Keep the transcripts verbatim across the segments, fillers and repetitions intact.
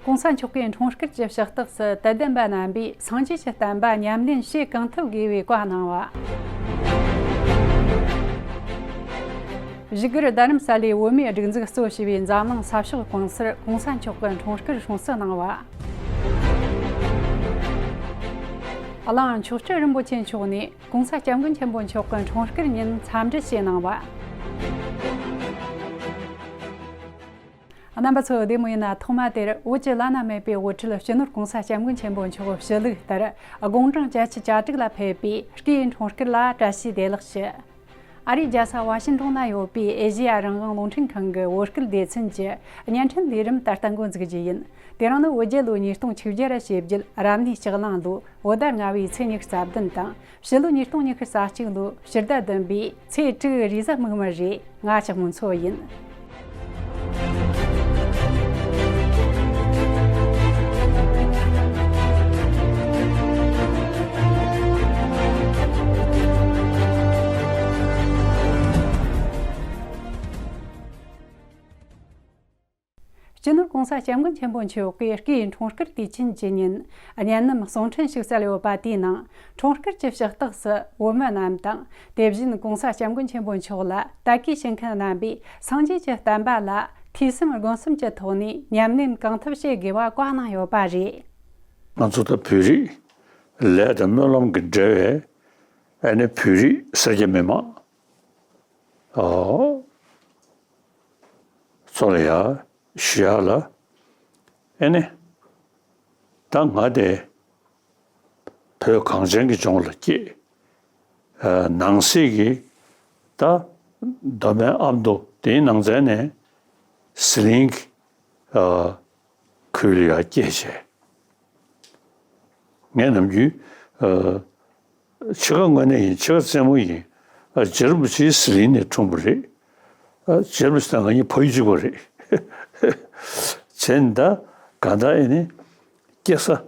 ༸གོང་ས་མཆོག་གིས་འཁྲུངས་སྐར་གྱི་ཕྱག་རྟགས་སུ་དད་ལྡན་པ་རྣམ་པས་སངས་རྒྱས་ཀྱི་བསྟན་པ་ཉམས་ལེན་བྱེད་གང་ཐུབ་དགོས་པའི་བཀའ་གནང་བ། བཞུགས་སྒར་རྡ་རམ་ས་ལའི་བོད་མིའི་སྒྲིག་འཛུགས་གཙོ་བྱས་པའི་འཛམ་གླིང་ས་ཕྱོགས་གང་སར་༸གོང་ས་མཆོག་གི་འཁྲུངས་སྐར་སྲུང་བརྩི་གནང་བ། གླིང་མཆོག་སྤྲུལ་རིན་པོ་ཆེ་མཆོག་ནས་༸གོང་ས་སྐྱབས་མགོན་ཆེན་པོ་མཆོག་གི་འཁྲུངས་སྐར་ཉིན་འཚམས་འདྲི་ཞུས་གནང་བ། རྣམ་པ་ཚོ་བདེ་མོ་ཡིན་ན། ཐོག་མ་དེར་བོད་ཀྱི་བླ་ན་མེད་པའི་དབུ་ཁྲིད་སྤྱི་ནོར་༸གོང་ས་སྐྱབས་མགོན་ཆེན་པོ་མཆོག་ཕྱི་ལུགས་ལྟར་དགུང་གྲངས་བརྒྱད་ཅུ་གྱ་དྲུག་ལ་ཕེབས་པའི་སྐུའི་འཁྲུངས་སྐར་ལ་བཀྲ་ཤིས་བདེ་ལེགས་ཞུ། ཨ་རིའི་རྒྱལ་ས་ཝ་ཤིང་ཏོན་ན་ཡོད་པའི་ཨེ་ཤེ་ཡ་རང་དབང་རླུང་འཕྲིན་ཁང་གི་བོད་སྐད་སྡེ་ཚན་གྱི་བརྙན་འཕྲིན་ལས་རིམ་ད་ལྟ་འགོ་འཛུགས་རྒྱུ་ཡིན། དེ་རིང་ནི་བོད་རྒྱལ་ལོ་ཉིས་སྟོང་བཅོ་བརྒྱད་ར་བྱེད་རྒྱུད་རབ་གནས་ལྕགས་གླང་ལོ་བོད་ཟླ་ལྔ་བའི་ཚེས་ཉི་ཤུ་རྩ་བདུན་དང་། ཕྱི་ལོ་ཉིས་སྟོང་ཉི་ཤུ་རྩ་གཅིག་ལོའི་ཕྱི་ཟླ་བདུན་པའི་ཚེས་དྲུག་རེས་གཟའ་མིག་དམར་རེད། ང་ལྕགས་མོ་མཚོ་ཡིན། སྤྱི་ནོར་༸གོང་ས་སྐྱབས་མགོན་ཆེན་པོ་མཆོག་གིས་སྐུའི་འཁྲུངས་སྐར་དུས་ཆེན་གྱི་ཉིན་བརྙན་ལམ་གསུང་འཕྲིན་ཞིག་བསྩལ་ཡོད་པ། དེའི་ནང་འཁྲུངས་སྐར་གྱི་ཕྱག་རྟགས་སུ་བོད་མི་རྣམས་དང་། དེ་བཞིན་༸གོང་ས་སྐྱབས་མགོན་ཆེན་པོ་མཆོག་ལ་དད་གུས་བྱེད་མཁན་རྣམ་པས་སངས་རྒྱས་ཀྱི་བསྟན་པ་ལ་ཐོས་བསམ་སྒོམ་གསུམ་གྱི་ཐོག་ནས་ཉམས་ལེན་གང་ཐུབ་བྱེད་དགོས་པ་བཀའ་གནང་ཡོད་པ་རེད། ང་ཚོ་ད་བོད་རིགས་ལས་དང་སྨོན་ལམ་གྱི་འབྲེལ་བའི་ཨ་ནི་བོད་རིགས་སེར་སྐྱ་མི་མང་ཨོ། ཚོ་ལ་ཡ་ཞུ་ཡ་ལ། ཨེ་ནི། ད་ང་དེ་བོད་གངས་ཅན་གྱི་ལྗོངས་ལ་སྐྱེས། ཨ་ནང་གསེས་ཀྱི་ད་མདོ་སྨད་ཨ་མདོ་དེའི་ནང་ཚན་ནས་ཟི་ལིང་གི་ཨ་ཁུལ་ལ་ཡ་སྐྱེས་བྱས། ངས་ནམ་རྒྱུན་ཨ་ཕྱི་ཁ་དངོས་གནས་ཡིན། ཕྱི་ཁ་རྩེད་མོ་ཡིན། ཨ་རྗེ་རིན་པོ་ཆེ་ཟི་ལིང་ནས་འཁྲུངས་པ་རེད། ཨ་རྗེ་རིན་པོ་ཆེ་དང་ང་གཉིས་ཕ་ཡུལ་གཅིག་པ་རེད། བྱས་ནས་ད་གང་ལྟར་ཨེ་ནི་སྐྱེས་ས་ཨ་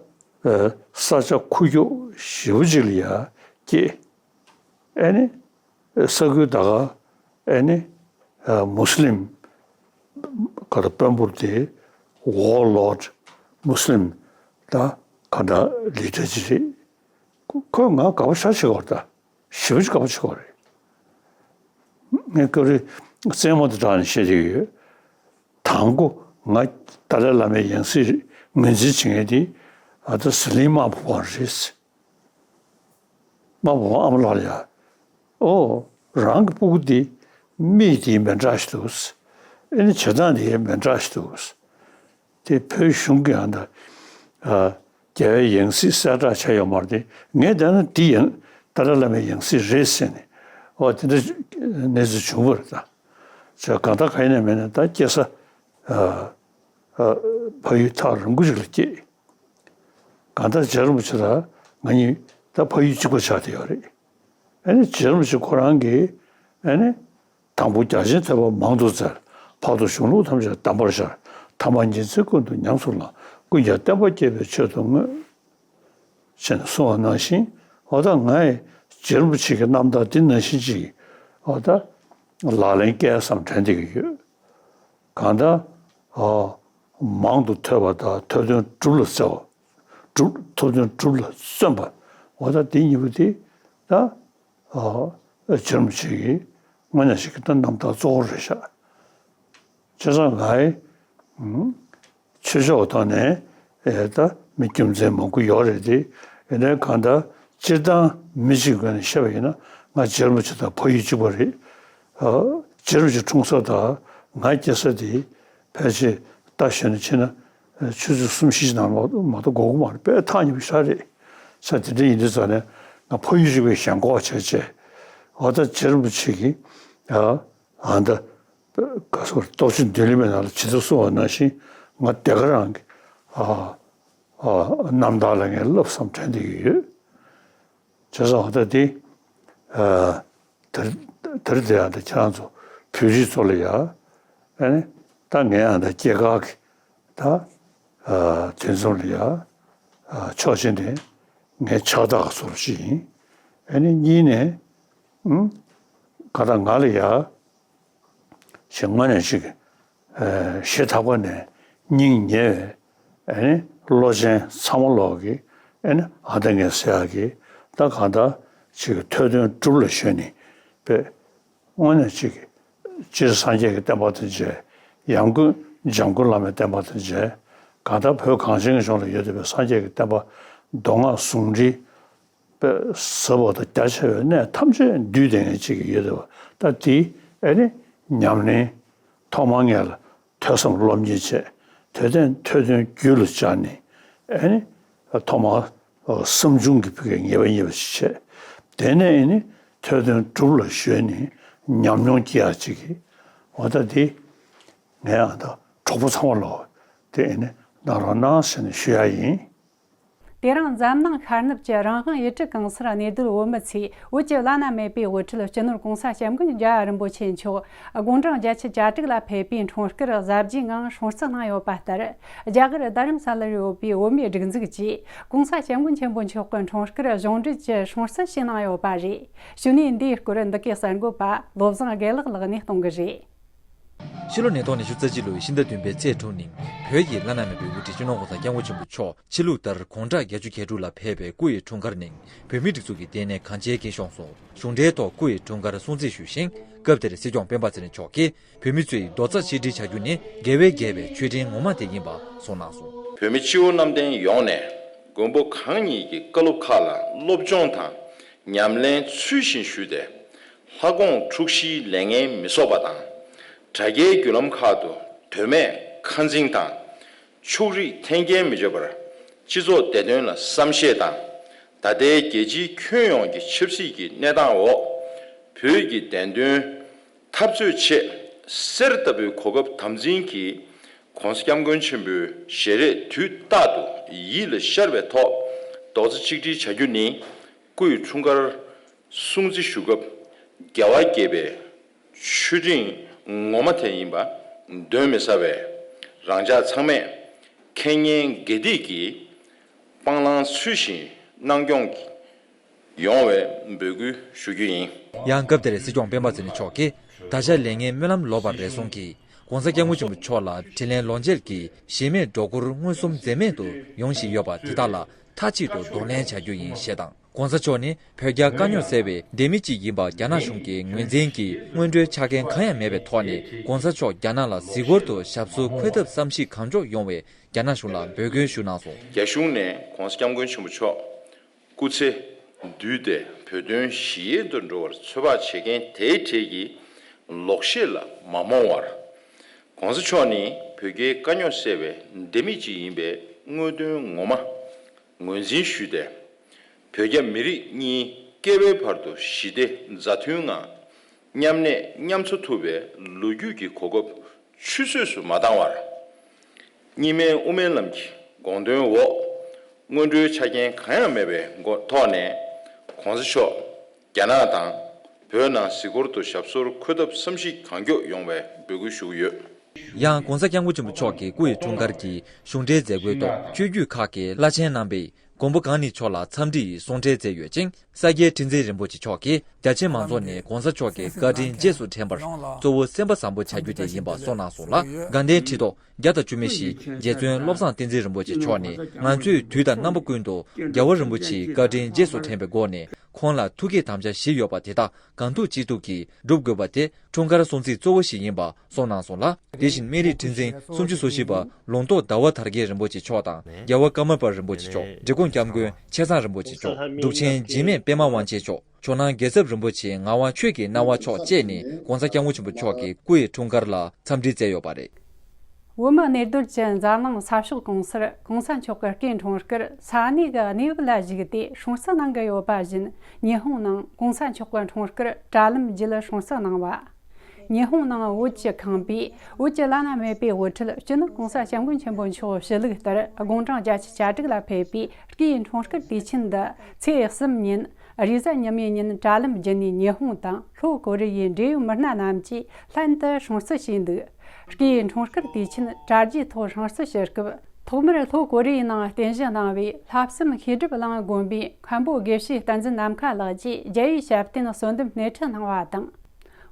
ས་ཆ་ཁུག་ཀྱོག་ཞེ་པོ་ཅིག་ལ་ཡ་སྐྱེས། ཨེ་ནི་ས་ཁུལ་ད་ག་ཨེ་ནི་ཨ་མུ་སི་ལིམ་ག་ད་དཔོན་པོ་དེ་ཝོར་ལོརཌ་མུ་སི་ལིམ་ད་ག་ད་ལི་ཌར་ཅིག་རེད། ཁོས་ང་དགའ་པོ་ཞེ་དྲག་བྱེད་ཀྱི་ཡོད་རེད། ད་ཞེ་པོ་ཅིག་དགའ་པོ་བྱེད་ཀྱི་ཡོད་རེད། ངས་སྐབས་རེ་རྩེད་མོ་དང་སྦྲགས་ནས་བཤད་བསྡད་ཀྱི་ཡོད། དང་པོ་ང་ཏཱ་ལའི་བླ་མའི་ཡང་སྲིད་ངོས་འཛིན་བྱེད་མཁན་དེ་ཨ་ད་ཟི་ལིང་དམར་པོ་བ་རེད། དམར་པོ་བ་ཨ་མ་ལགས་ལ་ཡ། ཨོ། རང་གི་སྤུ་གུ་དེ་མིག་དེ་མི་འདྲ་ཞིག་འདུག་ཨེ་ནི་བྱེད་སྟངས་དེ་མི་འདྲ་ཞིག་འདུག་དེ་བོད་གཞུང་གིས་ཨ་ད་ཨ་རྒྱལ་བའི་ཡང་སྲིད་གསལ་བསྒྲགས་བྱས་ཡོད་མ་རེད་དེ། ངས་བལྟས་ན་འདི་ཡང་ཏཱ་ལའི་བླ་མའི་ཡང་སྲིད་རེད་ཟེར་ནས། ཨོ་དེ་འདྲ་གནས་ཚུལ་བྱུང་བ་རེད་ད། བྱས་གང་ལྟར་གང་ཡིན་ནའི་མིན་ནའི་ད་སྐྱེས་ས་ཨ་ཨ་ཕ་ཡུལ་ཐག་རིང་པོ་ཞིག་ལ་སྐྱེས། གང་ལྟར་རྗེ་རིན་པོ་ཆེ་དང་ང་གཉིས་ད་ཕ་ཡུལ་གཅིག་པ་ཆགས་བསྡད་ཡོད་རེད། ཨ་ནི་རྗེ་རིན་པོ་ཆེ་ཁོ་རང་གིས་ཨ་ནི། དང་པོ་རྒྱ་ཆེན་ཐོས་པ་མང་དུ་བཙལ། བར་དུ་གཞུང་ལུགས་ཐམས་ཅད་གདམས་པར་ཤར། ཐ་མ་ཉིན་མཚན་ཀུན་ཏུ་ཉམས་སུ་བླངས། ཀུན་ཀྱང་བསྟན་པ་རྒྱས་པའི་ཆེད་དུ་བསྔོས། ཞེས་གསུངས་པ་ནང་བཞིན། འོ་ད་ང་ཡི་རྗེ་རིན་པོ་ཆེ་གི་རྣམ་ཐར་འདི་ནང་བཞིན་ཅིག་འོ་ད་ལག་ལེན་བཀལ་བསམ་དྲན་བསྡད་ཀྱི་ཡོད། གང་ལྟར་ཨ་མང་དུ་ཐོས་པ་དང་ཐོས་དོན་སྒྲུབ་ལ་བརྩོན་པ། སྒྲུབ་ཐོས་དོན་སྒྲུབ་ལ་བརྩོན་པ། འོ་ད་འདི་གཉིས་པོ་དེ་ད་ཨ་རྗེ་རིན་པོ་ཆེ་གི་དངོས་གནས་ཞིག་གི་ད་རྣམ་ཐར་གཙོ་བོ་རེད་ཤག་བྱས་ཙང་ང་ཡི་ཆོས་ཕྱོགས་ཐོག་ནས་ཨེ་ད་མི་རྒྱུ་མཚན་མང་པོ་ཡོད་རེད་དེ། ཡིན་ནའི་གང་ལྟར་སྤྱིར་བཏང་མི་གཅིག་ངོས་ནས་བཤད་པ་ཡིན་ན་ང་རྗེ་རིན་པོ་ཆེ་དང་ཕ་ཡུལ་གཅིག་པ་རེད། ཨ་རྗེ་རིན་པོ་ཆེ་འཁྲུངས་ས་དང་ང་སྐྱེས་ས་དེ་ཕལ་ཆེར་ལྟ་ཞོན་ནས་ཕྱིན་ན་ཆུ་ཚོད་གསུམ་བཞི་ནང་ལོགས་མ་གཏོགས་འགོར་གི་མ་རེད། དཔེ་ཐག་ཉེ་པོ་ཞེ་དྲག་རེད། ས་དེ་འདྲ་ཡིན་དུས་ཙང་ནས་ང་ཕ་ཡུལ་གཅིག་པའི་ཞེན་ཁོག་བྱས་བྱས། འོ་ད་རྗེ་རིན་པོ་ཆེ་གིས་ཨ་ཨ་ད། ག་སོར་རྟོགས་བརྗོད་མདུན་ལེགས་མའི་ནང་ལ་ཇི་ལྟར་གསུངས་པ་ནང་བཞིན་ང་དེ་ག་རང་གི་ཨ་ཨ་རྣམ་ཐར་ལ་ངས་བསླབ་བསམ་དྲན་བསྡད་ཀྱི་ཡོད། བྱས་ཙང་ད་དེ་ཨ་དེར་དེར་དེ་ཡང་ད་ཁྱེད་རང་ཚོ་བོད་རིགས་ཚོ་ལ་ཡ་ཨ་ནི་ད་ངས་ཨ་ད་སྐྱེས་སྐར་གྱི་ད་ཨ་དུས་མཚམས་ལ་ཡ་ཨ་ཆོག་མཆན་དེ་ངས་ཕྱག་རྟགས་བཟོ་རོགས་ཞིག་ཡིན། ཨ་ནི་གཉིས་ནས་ཨུམ་ག་ད་ང་ལ་ཡ། ཞེས་དངོས་གནས་ཤིག་ཨེ་ཞེ་ཐག་པ་ནས་སྙིང་ཉེ་བའི་ ཨེ་ནི་བློ་ཅན་ཚང་མ་ལོག་གི་ཨེ་ནི་ཨ་ད་ངས་ཟེར་ཡག་གི་ད་གང་ལྟར་ཅིག་གི་ཐོས་དོན་སྒྲུབ་ལ་གཞོལ་ནས་པས་དངོས་གནས་ཅིག་གི་སྤྱིར་སངས་རྒྱས་ཀྱི་བསྟན་པ་དང་མཇལ། ཡང་སྒོས་འཇམ་མགོན་བླ་མའི་བསྟན་པ་དང་མཇལ། གང་ལྟར་བོད་གངས་ཅན་གྱི་ལྗོངས་ལ་ཡོད་བསྡད་པའི་སངས་རྒྱས་ཀྱི་བསྟན་པ་མདོ་སྔགས་ཟུང་འབྲེལ་པས་ཟབ་པ་དང་རྒྱ་ཆེ་བའི་གནས་ཐམས་ཅད་འདུས་བསྡད་མཁན་ཅིག་གི་ཡོད་བསྡད་པ། ད་དེ་ཨེ་ནི་ཉམས་ལེན་ཐོག་མར་ངས་ལ་ཐོས་བསམ་སློབ་གཉེར་བྱས། དེ་ལྟར་ཐོས་དོན་རྒྱུད་ལ་སྦྱར་ནས་ཨེ་ནི་ཐོག་མར་བསམ་བྱུང་གི་བུ་གའི་ངེས་པ་རྙེད་པ་ཞིག་བྱས། དེ་ནས་ཨེ་ནི་ཐོས་དོན་སྒྲུབ་ལ་གཞོལ་ནས་ཉམས་མྱོང་སྐྱེ་ཡག་ཅིག་གི་འོ་ད་དེ་ངས་ཨ་ད་གྲོགས་པོ་ཚང་མ་ལོག་དེ་ཨེ་ནི་གནང་རོགས་གནང་ཟེར་ནས་ཞུ་ཡག་ཡིན། དེ་རིང་འཛམ་གླིང་ཤར་ནུབ་ཀྱི་རང་དབང་ཡུལ་གྲུ་གང་སར་གནས་སྡོད་བོད་མི་ཚོས་བོད་ཀྱི་བླ་ན་མེད་པའི་དབུ་ཁྲིད་སྤྱི་ནོར་༸གོང་ས་༸སྐྱབས་མགོན་རྒྱལ་བ་རིན་པོ་ཆེ་མཆོག་དགུང་གྲངས་བརྒྱད་ཅུ་གྱ་དྲུག་ལ་ཕེབས་པའི་འཁྲུངས་སྐར་གཟབ་རྒྱས་ངང་སྲུང་བརྩི་གནང་ཡོད་པ་ལྟར། རྒྱ་གར་རྡ་རམ་ས་ལར་ཡོད་པའི་བོད་མིའི་སྒྲིག་འཛུགས་ཀྱིས་༸གོང་ས་༸སྐྱབས་མགོན་ཆེན་པོ་མཆོག་གི་འཁྲུངས་སྐར་གཞུང་འབྲེལ་གྱི་སྲུང་བརྩི་ཞུས་གནང་ཡོད་པ་རེད། གཞུག་ནས་འདིའི་སྐོར་འདི་གའི་གསར་འགོད་པ་བློ་བཟང་དགེ་ལེགས་ལགས་ནས་གཏོང་གི་རེད། ཕྱི་ལོ་ཉིས་སྟོང་ཉི་ཤུ་རྩ་གཅིག་ལོའི་ཕྱི་ཟླ་བདུན་པའི་ཚེས་དྲུག་ཉིན་བོད་ཀྱི་བླ་ན་མེད་པའི་དབུ་ཁྲིད་སྤྱི་ནོར་༸གོང་ས་༸སྐྱབས་མགོན་ཆེན་པོ་མཆོག་ཕྱི་ལུགས་ལྟར་དགུང་གྲངས་བརྒྱད་ཅུ་གྱ་དྲུག་ལ་ཕེབས་པའི་སྐུ་ཡི་འཁྲུངས་སྐར་ནི་བོད་མིའི་སྒྲིག་འཛུགས་ཀྱི་ལྟེ་གནས་གངས་ཅན་སྐྱིད་གཤོངས་སུ་གཞུང་འབྲེལ་ཐོག་སྐུ་ཡི་འཁྲུངས་སྐར་སྲུང་བརྩི་ཞུས་ཤིང་། སྐབས་དེར་སྲིད་སྐྱོང་སྤེན་པ་ཚེ་རིང་མཆོག་གིས་བོད་མི་ཚོས་རྡོག་རྩ་ཆིག་སྒྲིལ་བྱ་རྒྱུ་ནི་དགེ་བའི་རྒྱལ་བའི་མཆོད་སྤྲིན་ངོ་མ་དེ་ཡིན་པ་གསུངས་གནང་སོང་། བོད་མི་སྤྱི་བོ་གནམ་བསྟན་ཡོངས་ནས་མགོན་པོ་གང་ཉིད་ཀྱི་བཀའ་སློབ་ཁག་ལ་སློབ་སྦྱོང་དང་ཉམས་ལེན་ཚུལ་བཞིན་ཞུས་ཏེ། ལྷ་དགོངས་འཁྲུགས་གཞིའི་ལས་ངན་མི་གསོག་པ་དང་། དྲ་རྒྱའི་བརྒྱུད་ལམ་ཁག་ཏུ་དོན་མེད་ཁ་འཛིང་དང་། ཕྱུགས་རིགས་འཐེན་འཁྱེར་མི་བྱེད་པར་སྤྱི་ཚོགས་བདེ་དོན་ལ་བསམ་ཤེས་དང་། ད་ལྟའི་རྒྱལ་སྤྱིའི་ཁྱོན་ཡོངས་ཀྱི་ཆབ་སྲིད་ཀྱི་གནས་སྟངས་འོག་བོད་ཀྱི་བདེན་དོན་འཐབ་རྩོད་ཆེད་གསེར་ལྟ་བུའི་གོ་སྐབས་དམ་འཛིན་གྱིས་༸གོང་ས་༸སྐྱབས་མགོན་ཆེན་པོའི་ཞལ་རས་དུས་རྟག་ཏུ་ཡིད་ལ་ཤར་བའི་ཐོག་རྡོག་རྩ་གཅིག་སྒྲིལ་བྱ་རྒྱུ་ནི། སྐུ་ཡི་འཁྲུངས་སྐར་སྲུང་བརྩི་ཞུ་སྐབས་རྒྱལ་བ་དགྱེས་པའི་མཆོད་སྤྲིན་ངོ་མ་དེ་ཡིན་པ་གདོན་མི་ཟ་བའི་རང་ཅག་ཚང་མས་མཁྱེན་སྙིང་དགེ་སྡིག་གི་སྤང་བླང་ཚུལ་བཞིན་གནང་སྐྱོང་ཡོང་བའི་འབོད་སྐུལ་ཞུ་རྒྱུ་ཡིན། ཡང་སྐབས་དེར་སྲིད་སྐྱོང་སྤེན་པ་ཚེ་རིང་མཆོག་གིས་ད་ཆ་ལས་ངན་སྨོན་ལམ་ལོག་པར་རེ་ཟུང་གིས་༸གོང་ས་༸སྐྱབས་མགོན་ཆེན་པོ་མཆོག་ལ་དྲིན་ལན་ལོག་འཇལ་གྱིས་གཞི་མེད་སྒྲོ་སྐུར་མངོན་སུམ་འཛེམ་མེད་དུ་ཡོང་བཞིན་ཡོད་པ་དེ་དག་ལ་མཐའ་གཅིག་ཏུ་གདོང་ལེན་བྱ་རྒྱུ་ཡིན་ཞེས་དང་། ༸གོང་ས་མཆོག་ནི་བོད་རྒྱ་དཀའ་རྙོག་སེལ་བའི་ལྡེ་མིག་ཅིག་ཡིན་པ་རྒྱ་ནག་གཞུང་གི་ངོས་འཛིན་གྱིས་སྔོན་འགྲོའི་ཆ་རྐྱེན་གང་ཡང་མེད་པའི་ཐོག་ནས་༸གོང་ས་མཆོག་རྒྱ་ནག་ལ་གཟིགས་སྐོར་དུ་ཞབས་སོར་འཁོད་ཐབས་བསམ་གཞིག་གང་མགྱོགས་ཡོང་བའི་རྒྱ་ནག་གཞུང་ལ་འབོད་སྐུལ་ཞུ་གནང་སོང་། རྒྱ་གཞུང་ནས་༸གོང་ས་༸སྐྱབས་མགོན་ཆེན་པོ་མཆོག་སྐུ་ཚེ་བསྡུས་ཏེ་བོད་དོན་ཞི་ཡལ་དུ་འགྲོ་བར་ཚོད་དཔག་བྱེད་མཁན་དེའི་གྲས་ཀྱི་ལོག་བཤད་ལ་མ་རྨོངས་བར། ༸གོང་ས་མཆོག་ནི་བོད་རྒྱའི་དཀའ་རྙོག་སེལ་བའི་ལྡེ་མིག་ཅིག་ཡིན་པའི་དངོས་དོན་ངོ་མ་ངོས་འཛིན་ཞུས་ཏེ། བོད་རྒྱ་མི་རིགས་གཉིས་བསྐལ་པའི་བར་དུ་ཞི་བདེ་མཛའ་མཐུན་ངང་མཉམ་གནས་མཉམ་འཚོ་ཐུབ་པའི་ལོ་རྒྱུས་ཀྱི་གོ་སྐབས་ཆུད་ཟོས་སུ་མ་བཏང་བར། གཉིས་སྨན་དབུ་མའི་ལམ་གྱི་དགོངས་དོན་འོག་སྔོན་འགྲོའི་ཆ་རྐྱེན་གང་ཡང་མེད་པའི་སྒོ་ཐོག་ནས་༸གོང་ས་མཆོག་རྒྱ་ནག་དང་བོད་ནང་གཟིགས་སྐོར་དུ་ཞབས་སོར་འཁོད་ཐབས་བསམ་གཞིག་གང་མགྱོགས་ཡོང་བའི་འབོད་སྐུལ་ཞུ་གི་ཡོད། ཡང་༸གོང་ས་༸སྐྱབས་མགོན་ཆེན་པོ་མཆོག་གི་སྐུ་ཡི་འཁྲུངས་སྐར་གྱི་གཞུང་འབྲེལ་མཛད་སྒོའི་ཐོག་ཆོས་བརྒྱུད་ཁག་གི་བླ་ཆེན་རྣམ་པས་མགོན་པོ་གང་ཉིད་མཆོག་ལ་འཚམས་འདྲི་ཡི་གསུང་འཕྲིན་བསྩལ་ཡོད་ཅིང་། ས་སྐྱའི་ཁྲི་འཛིན་རིན་པོ་ཆེ་མཆོག་གིས་རྒྱ་ཆེ་མང་ཚོགས་ནས་༸གོང་ས་མཆོག་གི་བཀའ་དྲིན་རྗེས་སུ་དྲན་པར་གཙོ་བོ་སེམས་པ་བཟང་པོ་བྱ་རྒྱུ་དེ་ཡིན་པ་གསུངས་གནང་སོང་ལ། དགའ་ལྡན་ཁྲི་ཐོག་བརྒྱ་དང་བཅུ་མེད་བཞི་རྗེ་བཙུན་བློ་བཟང་བསྟན་འཛིན་རིན་པོ་ཆེ་མཆོག་ནས་ང་ཚོས་དུས་དང་རྣམ་པ་ཀུན་ཏུ་རྒྱལ་བ་རིན་པོ་ཆེའི་བཀའ་དྲིན་རྗེས་སུ་དྲན་པའི་སྒོ་ནས་ཁོང་ལ་ཐུགས་བསྐྱེད་དམ་བཅའ་བཞི་ཡོད་པ་དེ་དག་གང་ཐུབ་ཅི་ཐུབ་ཀྱིས་སྒྲུབ་དགོས་པ་དེ་འཁྲུངས་སྐར་སྲུང་བརྩི་གཙོ་བོ་ཞིག་ཡིན་པ་གསུངས་གནང་སོང་ལ། དེ་བཞིན་སྨན་རིའི་ཁྲི་འཛིན་སུམ་ཅུ་སོ་བཞི་པ་ལུང་རྟོགས་ཟླ་བ་དར་རྒྱས་རིན་པོ་ཆེ་མཆོག་དང་རྒྱལ་བ་ཀརྨ་པ་རིན་པོ་ཆེ་མཆོག་འབྲི་གུང་སྐྱབས་མགོན་ཆེ་ཚང་རིན་པོ་ཆེ་མཆོག་འབྲུག་ཆེན་འཇིགས་མེད་པད་མ་དབང་ཆེན་མཆོག་ཇོ་ནང་རྒྱལ་ཚབ་རིན་པོ་ཆེ་ངག་དབང་ཆོས་ཀྱི་སྣང་བ་མཆོག་བཅས་ནས་༸གོང་ས་༸སྐྱབས་མགོན་ཆེན་པོ་མཆོག་གི་སྐུ་ཡི་འཁྲུངས་སྐར་ལ་འཚམས་འདྲི་བསྩལ་ཡོད་པ་རེད། བོད་མི་གནས་སྡོད་ཀྱི་འཛམ་གླིང་ས་ཕྱོགས་གང་སར་༸གོང་ས་མཆོག་གི་སྐུའི་འཁྲུངས་སྐར་ས་གནས་ཀྱི་གནས་བབ་ལ་གཞིགས་ཏེ་སྲུང་བརྩི་གནང་གི་ཡོད་པ་བཞིན། ཉི་ཧོང་ནང་༸གོང་ས་མཆོག་གི་འཁྲུངས་སྐར་དྲ་ལམ་བརྒྱུད་སྲུང་བརྩི་གནང་བ། ཉི་ཧོང་ནང་བོད་ཀྱི་ཁང་པས་བོད་ཀྱི་བླ་ན་མེད་པའི་དབུ་ཁྲིད་སྤྱི་ནོར་༸གོང་ས་༸སྐྱབས་མགོན་ཆེན་པོ་མཆོག་ཞུ་ལུགས་ལྟར་དགུང་གྲངས་བརྒྱད་ཅུ་གྱ་དྲུག་ལ་ཕེབས་པའི་སྐུའི་འཁྲུངས་སྐར་དུས་ཆེན་འདི་ཚེས་གསུམ་ཉིན་རེས་གཟའ་ཉི་མའི་ཉིན་དྲ་ལམ་བརྒྱུད་ནས་ཉི་ཧོང་དང་ལྷོ་ཀོ་རི་ཡའི་འབྲེལ་ཡོད་མི་སྣ་རྣམས་ཀྱིས་ལྷན་དུ་སྲུང་བརྩི་བྱས་འདུག་སྐུའི་འཁྲུངས་སྐར་དུས་ཆེན་དྲ་རྒྱའི་ཐོག་སྲུང་བརྩི་ཞུ་སྐབས། ཐོག་མར་ལྷོ་ཀོ་རི་ཡའི་ནང་རྟེན་གཞི་གནང་བའི་ལྷ་བསམ་ཤེས་སྒྲུབ་གླིང་དགོན་པའི་མཁན་པོ་དགེ་བཤེས་བསྟན་འཛིན་ནམ་མཁའ་ལགས་ཀྱིས་རྒྱལ་བའི་ཞབས་བརྟན་གསོལ་འདེབས་སྣེ་ཁྲིད་གནང་བ་དང་།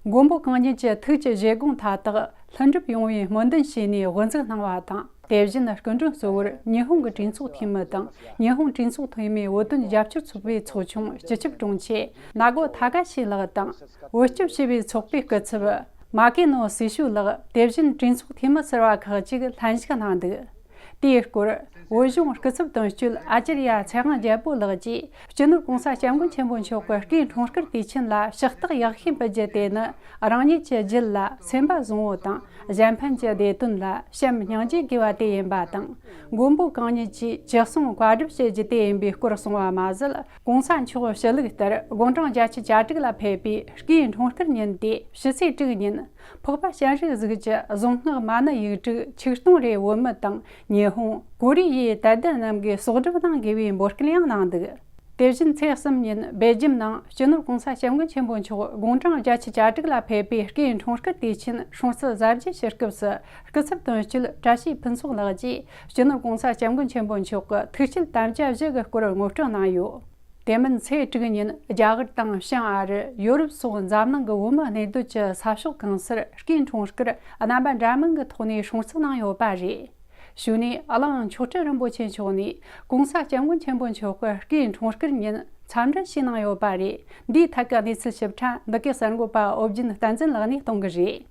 མགོན་པོ་གང་ཉིད་ཀྱི་ཐུགས་ཀྱི་བཞེད་དགོངས་མཐའ་དག་ལྷུན་གྲུབ་ཡོང་བའི་སྨོན་འདུན་བྱས་ནས་དབུ་འཛུགས་གནང་བ་དང་། དེ་བཞིན་སྐུ་མགྲོན་གཙོ་བོར་ཉི་ཧོང་གི་གྲོས་ཚོགས་འཐུས་མི་དང་ཉི་ཧོང་གྲོས་ཚོགས་འཐུས་མིའི་བོད་དོན་རྒྱབ་སྐྱོར་ཚོགས་པའི་ཚོགས་ཆུང་སྤྱི་ཁྱབ་དྲུང་ཆེ་ནཱ་གོ་ཐ་ཀ་ཤི་ལགས་དང་། བེད་སྤྱོད་བྱས་པའི་ཚོགས་པའི་སྐུ་ཚབ་མ་ཀེ་ནོ་སི་ཤུ་ལགས། དེ་བཞིན་གྲོས་ཚོགས་འཐུས་མི་ཟུར་པ་ཁག་ཅིག་ལྷན་ཞུགས་གནང་འདུག་དེའི་སྐོར། བོད་གཞུང་སྐུ་ཚབ་དོན་གཅོད་ཨ་ཅར་ཡ་ཚེ་དབང་རྒྱལ་པོ་ལགས་ཀྱིས། སྤྱི་ནོར་༸གོང་ས་༸སྐྱབས་མགོན་ཆེན་པོ་མཆོག་གི་སྐུའི་འཁྲུངས་སྐར་དུས་ཆེན་ལ་ཕྱག་རྟགས་ཡག་ཤོས་འབུལ་རྒྱུ་དེ་ནི། རང་ཉིད་ཀྱི་རྒྱུད་ལ་སེམས་པ་བཟང་བོ་དང་། གཞན་ཕན་གྱི་བདེ་དོན་ལ་བྱམས་སྙིང་རྗེ་དགོས་པ་དེ་ཡིན་པ་དང་། མགོན་པོ་གང་ཉིད་ཀྱིས་ཅི་གསུང་བཀའ་སྒྲུབ་བྱེད་རྒྱུ་དེ་ཡིན་པའི་སྐོར་གསུངས་པ་མ་ཟད། ༸གོང་ས་མཆོག་ཞུ་ལུགས་ལྟར་དགུང་གྲངས་བརྒྱད་ཅུ་གྱ་དྲུག་ལ་ཕེབས་པའི་སྐུའི་འཁྲུངས་སྐར་ཉིན་དེ་ཕྱི་ཚེས་དྲུག་ཉིན། འཕགས་པ་སྤྱན་རས་གཟིགས་ཀྱི་གཟུངས་སྔགས་མ་ཎི་ཡིག་དྲུག་ཆིག་སྟོང་རེ་བོད་མི་དང་ཉི་ཧོང་། ཀོ་རི་ཡའི་དད་ལྡན་རྣམས་ཀྱིས་གསོག་སྒྲུབ་གནང་དགོས་པའི་འབོད་སྐུལ་ཡང་གནང་འདུག་དེ་བཞིན་ཚེས་གསུམ་ཉིན་སྦེལ་ཇམ་ནང་སྤྱི་ནོར་༸གོང་ས་༸སྐྱབས་མགོན་ཆེན་པོ་མཆོག་དགུང་གྲངས་བརྒྱད་ཅུ་གྱ་དྲུག་ལ་ཕེབས་པའི་སྐུའི་འཁྲུངས་སྐར་དུས་ཆེན་སྲུང་བརྩི་གཟབ་རྒྱས་ཞུ་སྐབས་སུ། སྐུ་ཚབ་དོན་གཅོད་བཀྲ་ཤིས་ཕུན་ཚོགས་ལགས་ཀྱིས་སྤྱི་ནོར་༸གོང་ས་༸སྐྱབས་མགོན་ཆེན་པོ་མཆོག་གི་ཐུགས་བསྐྱེད་དམ་བཅའ་བཞི་གི་སྐོར་ངོ་སྤྲོད་གནང་ཡོད། དེ་མིན་ཚེས་དྲུག་ཉིན་རྒྱ་གར་དང་བྱང་ཨ་རི། ཡོ་རོབ་སོགས་འཛམ་གླིང་གི་བོད་མི་གནས་སྡོད་ཀྱི་ས་ཕྱོགས་གང་སར་སྐུའི་འཁྲུངས་སྐར་རྣམ་པ་འདྲ་མིན་གྱི་ཐོག་ནས་སྲུང་བརྩི་གནང་ཡོད་པ་རེད། གཞུག་ནས་གླིང་མཆོག་སྤྲུལ་རིན་པོ་ཆེ་མཆོག་ནས་༸གོང་ས་༸སྐྱབས་མགོན་ཆེན་པོ་མཆོག་གི་སྐུའི་འཁྲུངས་སྐར་ཉིན་འཚམས་འདྲི་ཞུས་གནང་ཡོད་པ་རེད། འདིའི་ཐད་ཀྱི་གནས་ཚུལ་ཞིབ་ཕྲ་འདི་གའི་གསར་འགོད་པ་ཨོ་རྒྱན་བསྟན་འཛིན་ལགས་ནས་གཏོང་གི་རེད།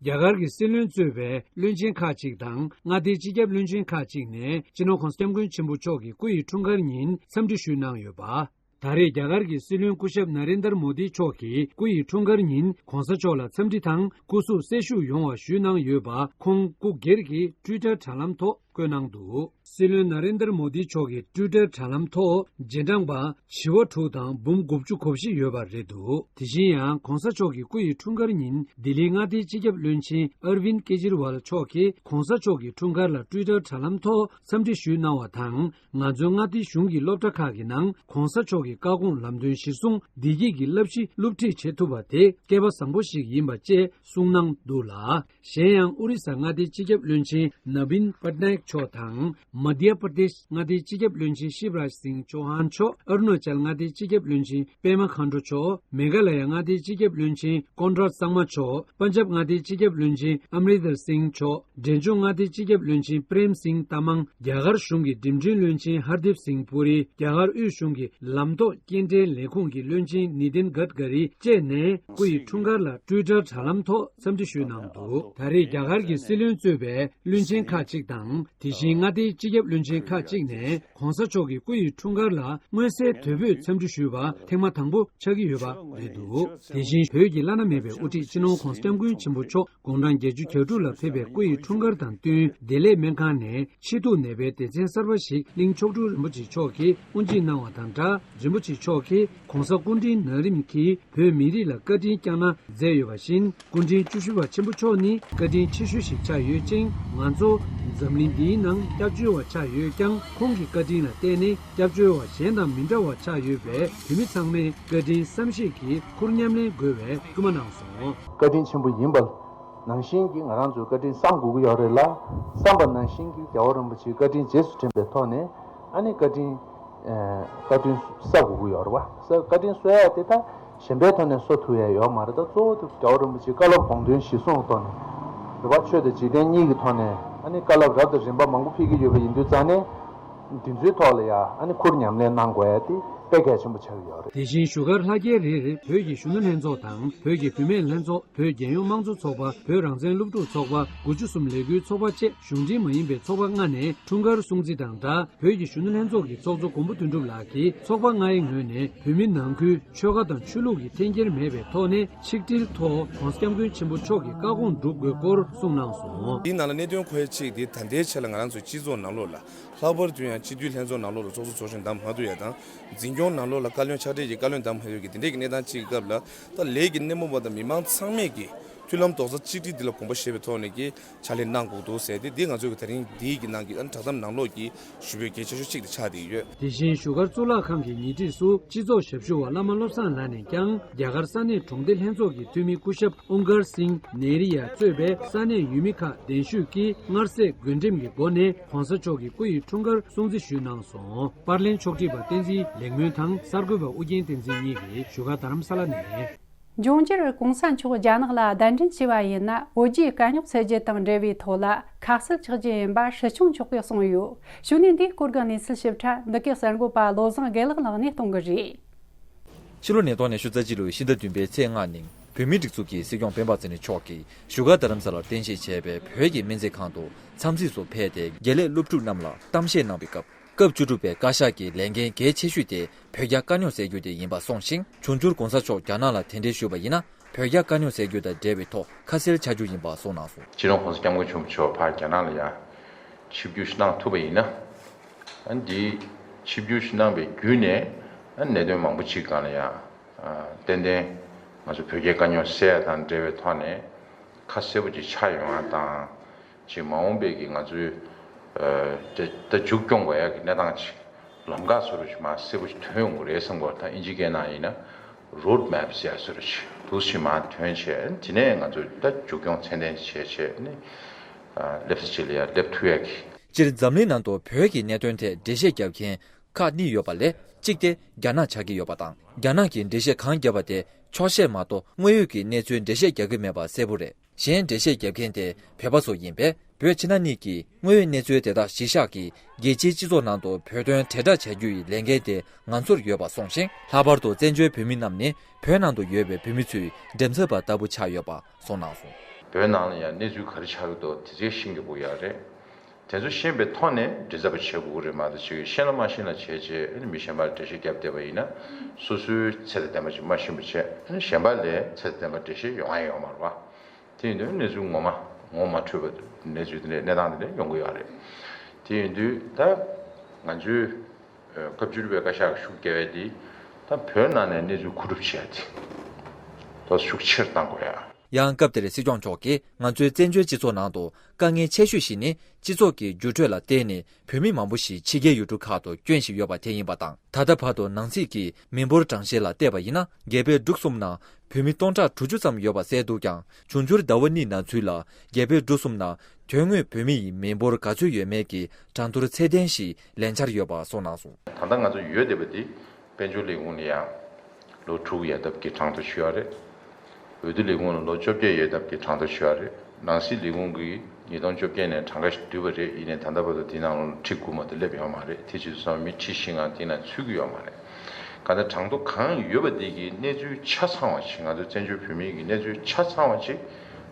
རྒྱ་གར་གྱི་སྲིད་བློན་གཙོས་པའི་བློན་ཆེན་ཁག་ཅིག་དང་མངའ་སྡེའི་སྤྱི་ཁྱབ་བློན་ཆེན་ཁག་ཅིག་ནས་སྤྱི་ནོར་༸གོང་ས་༸སྐྱབས་མགོན་ཆེན་པོ་མཆོག་གི་སྐུ་ཡི་འཁྲུངས་སྐར་ཉིན་འཚམས་འདྲི་ཞུས་གནང་ཡོད་པ། ད་རེས་རྒྱ་གར་གྱི་སྲིད་བློན་སྐུ་ཞབས་ན་རེན་དར་མོ་དི་མཆོག་གི་སྐུ་ཡི་འཁྲུངས་སྐར་ཉིན་༸གོང་ས་མཆོག་ལ་འཚམས་འདྲི་དང་སྐུ་གཟུགས་གསལ་བཞུགས་ཡོང་བ་ཞུས་གནང་ཡོད་པ་ཁོང་སྐུ་སྒེར་གྱི་ཊུའི་ཊར་དྲ་ལམ་ཐོག་བཀོད་གནང་འདུག་སྲིད་བློན་ན་རེན་དར་མོ་དི་མཆོག་གི་ཊུའི་ཊར་དྲ་ལམ་ཐོག་རྗེས་འབྲང་པ་བྱེ་བ་དྲུག་དང་འབུམ་དགུ་བཅུ་གོ་བཞི་ཡོད་པ་རེད་འདུག་དེ་བཞིན་ཡང་༸གོང་ས་མཆོག་གི་སྐུ་ཡི་འཁྲུངས་སྐར་ཉིན་ལྡི་ལིའི་མངའ་སྡེའི་སྤྱི་ཁྱབ་བློན་ཆེན་ཨར་ཝིན་ཀེ་ཇིར་ཝལ་མཆོག་གིས་༸གོང་ས་མཆོག་གི་འཁྲུངས་སྐར་ལ་ཊུའི་ཊར་དྲ་ལམ་ཐོག་འཚམས་འདྲི་ཞུས་གནང་བ་དང་། ང་ཚོའི་མངའ་སྡེའི་གཞུང་གི་སློབ་གྲྭ་ཁག་གི་ནང་༸གོང་ས་མཆོག་གི་བཀའ་དགོངས་ལམ་སྟོན་གཞིར་བཟུང་བདེ་སྐྱིད་ཀྱི་བསླབ་གཞི་སློབ་ཁྲིད་བྱེད་ཐུབ་པ་དེ་སྐལ་པ་བཟང་པོ་ཞིག་ཡིན་པ་བཅས་གསུངས་གནང་འདུག་ལ། གཞན་ཡང་ཨོ་རི་ས་མངའ་སྡེའི་སྤྱི་ཁྱབ་བློན་ཆེན་ནབ་བིན་པཊ་ནཱ་ཡག་མཆོག་དང་། མ་དྷྱ་པྲ་དེཤ་མངའ་སྡེའི་སྤྱི་ཁྱབ་བློན་ཆེན་ཤིབ་རཱཇ་སིང་ཆོ་ཧན་མཆོག་ཨ་རུ་ན་ཅལ་མངའ་སྡེའི་སྤྱི་ཁྱབ་བློན་ཆེན་པེ་མ་ཁཱན་ཌོ་མཆོག་མེ་གྷ་ལ་ཡ་མངའ་སྡེའི་སྤྱི་ཁྱབ་བློན་ཆེན་ཀོན་རཱད་སངམ་མཆོག་པན་ཇབ་མངའ་སྡེའི་སྤྱི་ཁྱབ་བློན་ཆེན་ཨམ་རི་དར་སིང་མཆོག་འབྲས་ལྗོངས་མངའ་སྡེའི་སྤྱི་ཁྱབ་བློན་ཆེན་པྲེམ་སིང་ཏ་མང་། རྒྱ་གར་གཞུང་གི་འགྲིམ་འགྲུལ་བློན་ཆེན་ཧར་དིབ་སིང་པུ་རི། རྒྱ་གར་དབུས་གཞུང་གི་ལམ་ཐོག་སྐྱེལ་འདྲེན་ལས་ཁུངས་ཀྱི་བློན་ཆེན་ནི་དིན་གྷད་ཀ་རི་བཅས་ནས་སྐུ་ཡི་འཁྲུངས་སྐར་ལ་ཊུའི་ཊར་དྲ་ལམ་ཐོག་འཚམས་འདྲི་ཞུས་གནང་འདུག་ད་རེས་རྒྱ་གར་གྱི་སྲིད་བློན་གཙོས་པའི་བློན་ཆེན་ཁག་ཅིག་དང་། དེ་བཞིན་མངའ་སྡེའི་སྤྱི་ཁྱབ་བློན་ཆེན་ཁག་ཅིག་ནས་༸གོང་ས་མཆོག་གི་སྐུ་ཡི་འཁྲུངས་སྐར་ལ་མངོན་གསལ་དོད་པོས་འཚམས་འདྲི་ཞུས་པ་ཐེངས་མ་དང་པོ་ཆགས་ཀྱི་ཡོད་པ་རེད་འདུག་དེ་བཞིན་བོད་ཀྱི་བླ་ན་མེད་པའི་དབུ་ཁྲིད་སྤྱི་ནོར་༸གོང་ས་༸སྐྱབས་མགོན་ཆེན་པོ་མཆོག་དགུང་གྲངས་བརྒྱད་ཅུ་གྱ་དྲུག་ལ་ཕེབས་པའི་སྐུ་ཡི་འཁྲུངས་སྐར་དང་བསྟུན། བདེ་ལེགས་སྨན་ཁང་ནས་མཆེད་གཏུག་ནད་པའི་སྡེ་ཚན་གསར་པ་ཞིག་གླིང་མཆོག་སྤྲུལ་རིན་པོ་ཆེ་མཆོག་གིས་དབུ་འབྱེད་གནང་བ་དང་སྦྲགས། རིན་པོ་ཆེ་མཆོག་གིས་༸གོང་ས་སྐུ་ཕྲེང་ན་རིམ་གྱིས་བོད་མི་རིགས་ལ་བཀའ་དྲིན་བསྐྱངས་གནང་མཛད་ཡོད་པ་བཞིན། སྐུ་ཕྲེང་བཅུ་བཞི་པ་ཆེན་པོ་མཆོག་ནི་བཀའ་དྲིན་ཆེ་ཤོས་ཤིག་ཆགས་ཡོད་ཅིང་། ང་ཚོ་འཛམ་གླིང་འདིའི་ནང་སྐྱབས་བཅོལ་བ་ཆགས་ཡོད་ཀྱང་། ཁོང་གི་བཀའ་དྲིན་ལ་བརྟེན་ནས་སྐྱབས་བཅོལ་བ་གཞན་དང་མི་འདྲ་བ་ཆགས་ཡོད་པས། བོད་མི་ཚང་མས་བཀའ་དྲིན་བསམ་ཤེས་ཀྱིས་ཁུར་མཉམ་ལེན་དགོས་པའི་སྐུལ་མ་གནང་སོང་། བཀའ་དྲིན་ཆེན་པོ་ཡིན་པ་ནང་བཞིན་གྱི་ང་རང་ཚོས་བཀའ་དྲིན་བསམ་དགོས་ཀྱི་ཡོད་རེད་ལ། བསམ་པ་ནང་བཞིན་གྱི་རྒྱལ་བ་རིན་པོ་ཆེའི་བཀའ་དྲིན་རྗེས་སུ་དྲན་པའི་ཐོག་ནས། ཨ་ནི་བཀའ་དྲིན་ཨ་བཀའ་དྲིན་གསོ་དགོས་ཀྱི་ཡོད་རེད་བ། གསོ་བཀའ་དྲིན་གསོ་ཡ་དེ་ད་གཞན་པའི་ཐོག་ནས་གསོ་ཐུབ་ཡ་ཡོད་མ་རེད། ད་གཙོ་བོ་དེ་རྒྱལ་བ་རིན་པོ་ཆེའི་བཀའ་སློབ་དགོངས་དོན་གཞིར་བཟུང་གི་ཐོག་ནས་རེད་བ། ཆོས་དང་འཇིག་རྟེན་གཉིས་ཀྱི་ཐོག་ནས་ཨ་ནི་བཀའ་སློབ་རབ་དང་རིམ་པ་མང་པོ་ཕེབས་ཀྱི་ཡོད་པ་ཡིན་དུས་ཙང་ནས། འདི་ཚོའི་ཐོག་ལ་ཡ་ཨ་ནི་ཁུར་ཉམས་ལེན་གནང་དགོས་ཡ་དེ་དཔེ་གལ་ཆེན་པོ་ཆགས་ཀྱི་ཡོད་རེད། དེ་བཞིན་བཞུགས་སྒར་ལྷ་རྒྱལ་རིར་བོད་ཀྱི་གཞོན་ནུ་ལྷན་ཚོགས་དང་བོད་ཀྱི་བུད་མེད་ལྷན་ཚོགས། བོད་རྒྱལ་ཡོངས་དམངས་གཙོ་ཚོགས་པ། བོད་རང་བཙན་སློབ་ཕྲུག་ཚོགས་པ། དགུ་བཅུ་གསུམ་ལས་འགུལ་ཚོགས་པ་བཅས་གཞུང་འབྲེལ་མ་ཡིན་པའི་ཚོགས་པ་ལྔ་ནས་འཁྲུངས་སྐར་སྲུང་བརྩི་དང་སྦྲགས། བོད་ཀྱི་གཞོན་ནུ་ལྷན་ཚོགས་ཀྱི་ཚོགས་གཙོ་མགོན་པོ་དོན་གྲུབ་ལགས་ཀྱིས་ཚོགས་པ་ལྔའི་ངོས་ནས་བོད་མི་ནང་ཁུལ་ཆོལ་ཁ་དང་ཆོས་ལུགས་ཀྱི་འཐེན་འཁྱེར་མེད་པའི་ཐོག་ནས་ཆིག་སྒྲིལ་ཐོག་༸གོང་ས་༸སྐྱབས་མགོན་ཆེན་པོ་མཆོག་གི་བཀའ་དགོངས་སྒྲུབ་དགོས་སྐོར་གསུངས་གནང་སོང་། འདིའི་ནང་ལ་གནད་དོན་མཁོ་བའི་གཅིག་དེ་ད་ལྟའི་ཆ་ལ་ང་རང་ཚོའི་སྤྱི་ཚོགས་ནང་ལོགས་ལ། ལྷག་པར་དུ་ཡང་སྤྱི་འཐུས་ལྷན་ཚོགས་ནང་ལོགས་ལ་ཚོགས་གཙོ་ཚོགས་གཞོན་བདམས་མ་ཐུབ་ཡ་དང་། འཛིན་སྐྱོང་ནང་ལོགས་ལ་བཀའ་བློན་ཕྱག་སྦྲེལ་གྱི་བཀའ་བློན་བདམས་མ་ཐུབ་ཡ་གི་དེ་འདྲའི་གི་གནས་སྟངས་ཅིག་གི་སྐབས་ལ། ད་ལས་ཀྱི་སྣེ་མོ་བ་དང་མི་མང་ཚང་མས་ཀྱི་མཐུན་ལམ་རྡོག་རྩ་གཅིག་སྒྲིལ་འདི་ལ་དགོངས་པ་བཞེས་པའི་ཐོག་ནས་ཀྱི་ཕྱག་ལས་གནང་དགོས་འདུག་ཟེར་ཏེ། འདི་ང་ཚོའི་གི་ད་རིང་འདིའི་གི་ནང་གི་ཨ་ནི་བསྒྲགས་གཏམ་ནང་ལོགས་ཀྱི་ཞུ་འབོད་གལ་ཆེ་ཤོས་གཅིག་ཏུ་ཆགས་བསྡད་ཡོད། དེ་བཞིན་བཞུགས་སྒར་གཙུག་ལག་ཁང་གི་ཉེ་འཁྲིས་སུ་སྤྱི་ཚོགས་ཞབས་ཞུ་བ་བླ་མ་བློ་བཟང་ལགས་ནས་ཀྱང་རྒྱ་གར་ས་གནས་གྲོང་སྡེ་ལྷན་ཚོགས་ཀྱི་འཐུས་མི་སྐུ་ཞབས་ཨུང་གར་སིང་ནེ་རི་ཡ་གཙོས་པའི་ས་གནས་ཡུལ་མི་ཁག་གདན་ཞུས་ཀྱིས་སྔར་སྲས་རྒུན་འབྲུམ་གྱི་སྒོ་ནས་༸གོང་ས་མཆོག་གི་སྐུ་ཡི་འཁྲུངས་སྐར་སྲུང་བརྩི་ཞུས་གནང་སོང་། པར་ལེན་ཕྱོགས་སྒྲིག་པ་བསྟན་འཛིན་ལེགས་སྨོན་དང་གསར་འགོད་པ་ཨུ་རྒྱན་བསྟན་འཛིན་གཉིས་ཀྱིས་བཞུགས་སྒར་རྡ་རམ་ས་ལ་ནས། འབྱུང་འགྱུར་གོང་ས་མཆོག་རྒྱ་ནག་ལ་གདན་འདྲེན་བྱས་པ་ཡིན་ན། བོད་རྒྱའི་དཀའ་རྙོག་སེལ་རྒྱུ་དང་འབྲེལ་བའི་ཐོག་ལ་ཁ་གསལ་ཆགས་རྒྱུ་ཡིན་པ་སྲིད་སྐྱོང་མཆོག་གིས་གསུངས་ཡོད། གཞུག་ནས་འདིའི་སྐོར་གྱི་གནས་ཚུལ་ཞིབ་ཕྲ་འདི་གའི་གསར་འགོད་པ་བློ་བཟང་དགེ་ལེགས་ལགས་ནས་གཏོང་གི་རེད། ཕྱི་ལོ་ཉིས་སྟོང་ཉི་ཤུ་རྩ་གཅིག་ལོའི་ཕྱི་ཟླ་བདུན་པའི་ཚེས་ལྔ་ཉིན་བོད་མིའི་སྒྲིག་འཛུགས་ཀྱི་སྲིད་སྐྱོང་སྤེན་པ་ཚེ་རིང་མཆོག་གིས་བཞུགས་སྒར་རྡ་རམ་ས་ལར་རྟེན་གཞི་བྱས་པའི་བོད་ཀྱི་སྨན་རྩིས་ཁང་དུ་འཚམས་གཟིགས་སུ་ཕེབས་ཏེ། དགེ་ལས་སློབ་ཕྲུག་རྣམས་ལ་གཏམ་བཤད་གནང་བའི་སྐབས། སྐབས་བཅུ་དྲུག་པའི་བཀའ་ཤག་གི་ལས་འགན་གལ་ཆེ་ཤོས་དེ་བོད་རྒྱ་དཀའ་རྙོག་སེལ་རྒྱུ་དེ་ཡིན་པ་གསུངས་ཤིང་། འབྱུང་འགྱུར་གོང་ས་མཆོག་རྒྱ་ནག་ལ་གདན་འདྲེན་ཞུས་པ་ཡིན་ན། བོད་རྒྱ་དཀའ་རྙོག་སེལ་རྒྱུ་དང་འབྲེལ་བའི་ཐོག་ཁ་གསལ་ཆགས་རྒྱུ་ཡིན་པ་གསུངས་གནང་སོང་། སྤྱི་ནོར་༸གོང་ས་༸སྐྱབས་མགོན་ཆེན་པོ་མཆོག་ཕར་རྒྱ་ནག་ལ་ཡ་ཆིབས་བསྒྱུར་ཞིག་གནང་ཐུབ་པ་ཡིན་ན། ཨ་འདི་ཆིབས་བསྒྱུར་ཞིག་གནང་བའི་བརྒྱུད་ནས། ཨ་གནད་དོན་མང་པོ་ཅིག་སྒང་ལ་ཡ་ཨ་ཏན་ཏན་ང་ཚོ་བོད་རྒྱའི་དཀའ་རྙོག་སེལ་ཡ་དང་འབྲེལ་བའི་ཐོག་ནས་ཁ་གསལ་པོ་ཅིག་ཆགས་ཡོང་བ་དང་། ཅིག་མ་འོངས་པའི་གི་ང་ཚོའི་ཨ་ད་ད་མཇུག་སྐྱོང་དགོས་ཡ་གི་གནས་སྟངས་ཅིག་ལམ་ཁ་བཟོ་འདྲ་ཅིག་མར་གསལ་པོ་ཅིག་ཐོན་ཡོང་གི་རེད་བསམ་གི་ཡོད། ད་ཨིན་ཇི་སྐད་ནང་ཡིན་ན་རོཌ་མེབ་ཟེར་ཡ་བཟོ་འདྲ་ཅིག་འདུག་སེ་མར་ཐོན་བྱས། དེ་ནས་ང་ཚོས་ད་མཇུག་སྐྱོང་ཚད་ལྡན་བྱས་བྱས་ནས་ཨ་སླེབས་ས་ཅིག་ལ་ཡ་སླེབས་ཐུབ་ཡ་གི། སྤྱིར་འཛམ་གླིང་ནང་དུ་བོད་ཀྱི་གནད་དོན་ཐད་འགྲེལ་བཤད་རྒྱབ་མཁན་ཁག་གཉིས་ཡོད་པ་ལས། གཅིག་དེ་རྒྱ་ནག་ཆགས་ཀྱི་ཡོད་པ་དང་། རྒྱ་ནག་གིས་འགྲེལ་བཤད་གང་བརྒྱབ་པ་དེ་ཕྱོགས་ཞེན་མ་གཏོགས་དངོས་ཡོད་ཀྱི་གནས་ཚུལ་འགྲེལ་བཤད་རྒྱག་གི་མེད་པ་གསལ་པོ་རེད། གཞན་འགྲེལ་བཤད་རྒྱབ་མཁན་དེ་བོད་པ་ཚོ་ཡིན་པས། བོད་ཕྱི་ནང་གཉིས་ཀྱི་དངོས་ཡོད་གནས་ཚུལ་དེ་དག་གཞི་བཞག་གིས་རྒྱལ་སྤྱིའི་སྤྱི་ཚོགས་ནང་དུ་བོད་དོན་དྲིལ་བསྒྲགས་བྱ་རྒྱུ་ཡི་ལས་འགན་དེ་ང་ཚོར་ཡོད་པ་གསུངས་ཤིང་། ལྷག་པར་དུ་བཙན་བྱོལ་བོད་མི་རྣམས་ནི་བོད་ནང་དུ་ཡོད་པའི་བོད་མི་ཚོའི་འགྲེམས་ཚབ་པ་ལྟ་བུ་ཆགས་ཡོད་པ་གསུངས་གནང་སོང་། བོད་ནང་ལ་ཡང་གནས་ཚུལ་ག་རེ་ཆགས་ཀྱི་འདུག་དེ་ཚོ་ཤེས་དགོས་ཀྱི་ཡོད་རེད། དེ་ཚོ་ཤེས་པའི་ཐོག་ནས་འདྲི་རྩད་པ་བྱེད་དགོས་ཀྱི་རེད་མ་གཏོགས། ཅིག་ཤེས་ན་མ་ཤེས་ན་བྱས་བྱས་ཨ་ནི་མི་གཞན་པ་ལ་འགྲེལ་བཤད་བརྒྱབ་བསྡད་པ་ཡིན་ན། སོ་སོའི་ཚད་དང་ལྡན་པ་ཅིག་མ་ཤེས་པ་བྱས། ཨ་ནི་གཞན་པ་ལ་ཚད་དང་ལྡན་པ་འགྲེལ་བཤད་ཡོང་ཡ་ཡོད་མ་རེད་པ། དེ་ཡིན་དུས་གནས་ཚུལ་ངོ་མ་ངོ་མ་འཕྲོད་པ་གནས་ཚུལ་དེ་འདྲའི་གནས་སྟངས་དེ་འདྲ་ཡོང་གི་ཡོད་རེད། དེ་ཡིན་དུས་ད་ང་ཚོའི་ཨ་སྐབས་བཅུ་དྲུག་པའི་བཀའ་ཤག་ཤུགས་རྒྱག་ཡ་དེ་ད་བོད་ནང་ནས་གནས་ཚུལ་མཁོ་སྒྲུབ་བྱེད་ཡ་དེ་ཏོག་ཙམ་ཤུགས་ཆེར་གཏང་དགོས་ཡ། ཡང་སྐབས་དེར་སྲིད་སྐྱོང་མཆོག་གིས། ང་ཚོའི་བཙན་བྱོལ་སྤྱི་ཚོགས་ནང་དུ་དཀའ་ངལ་ཆེ་ཤོས་ཤིག་ནི། སྤྱི་ཚོགས་ཀྱི་འགྱུར་འགྲོས་ལ་བརྟེན་ནས་བོད་མི་མང་པོ་ཞིག་ཕྱི་རྒྱལ་ཡུལ་གྲུ་ཁག་ཏུ་སྐྱོན་བཞིན་ཡོད་པ་དེ་ཡིན་པ་དང་། ད་ལྟ་བར་དུ་ནང་སྲིད་ཀྱི་མི་འབོར་གྲངས་བཤེར་ལ་བལྟས་པ་ཡིན་ན། རྒྱ་བལ་འབྲུག་གསུམ་ནང་བོད་མི་སྟོང་ཕྲག་དྲུག་ཅུ་ཙམ་ཡོད་པ་གསལ་འདུག་ཀྱང་། འབྱུང་འགྱུར་ཟླ་བ་གཉིས་ནང་ཚུད་ལ་རྒྱ་བལ་འབྲུག་གསུམ་ནང་དོན་དངོས་བོད་མི་ཡི་མི་འབོར་ག་ཚོད་ཡོད་མེད་ཀྱི་གྲངས་ཐོ་ཚད་ལྡན་ཞིག་ལེན་འཆར་ཡོད་པ་གསུངས་གནང་སོང་། ད་ལྟ་ང་ཚོ་ཡོད་བསྡད་པ་འདི། དཔལ་འབྱོར་ལས་ཁུངས་ནས་ཡང་ལོ་དྲུག་ཡན་འདབ་ཀྱི་གྲངས་ཐོ་ཞུས་པ་རེད། འོས་བསྡུ་ལས་ཁུངས་ལ་ལོ་བཅོ་བརྒྱད་ཡན་འདབ་ཀྱི་གྲངས་ཐོ་ཞུས་པ་རེད། ནང་སྲིད་ལས་ཁུངས་ཀྱིས་ཉིས་སྟོང་བཅོ་བརྒྱད་ནས་གྲངས་ཀ་ཞིག་བསྡུས་པ་རེད། ཡིན་ནའི་ད་ལྟ་བར་དུ་དེའི་ནང་ལ་ཁྲི་དགུ་མ་གཏོགས་སླེབས་ཡོད་མ་རེད། དེ་བྱས་ཙང་མི་ཁྲི་བཞི་ལྔ་དེའི་ནང་ཚུད་ཀྱི་ཡོད་མ་རེད། གང་ལྟར་གྲངས་ཐོ་གང་ཡོད་པ་དེ་གི་གནས་ཚུལ་ཆ་ཚང་བ་ཞིག་ང་ཚོ་བཙན་བྱོལ་བོད་མིའི་གི་གནས་ཚུལ་ཆ་ཚང་བ་ཞིག་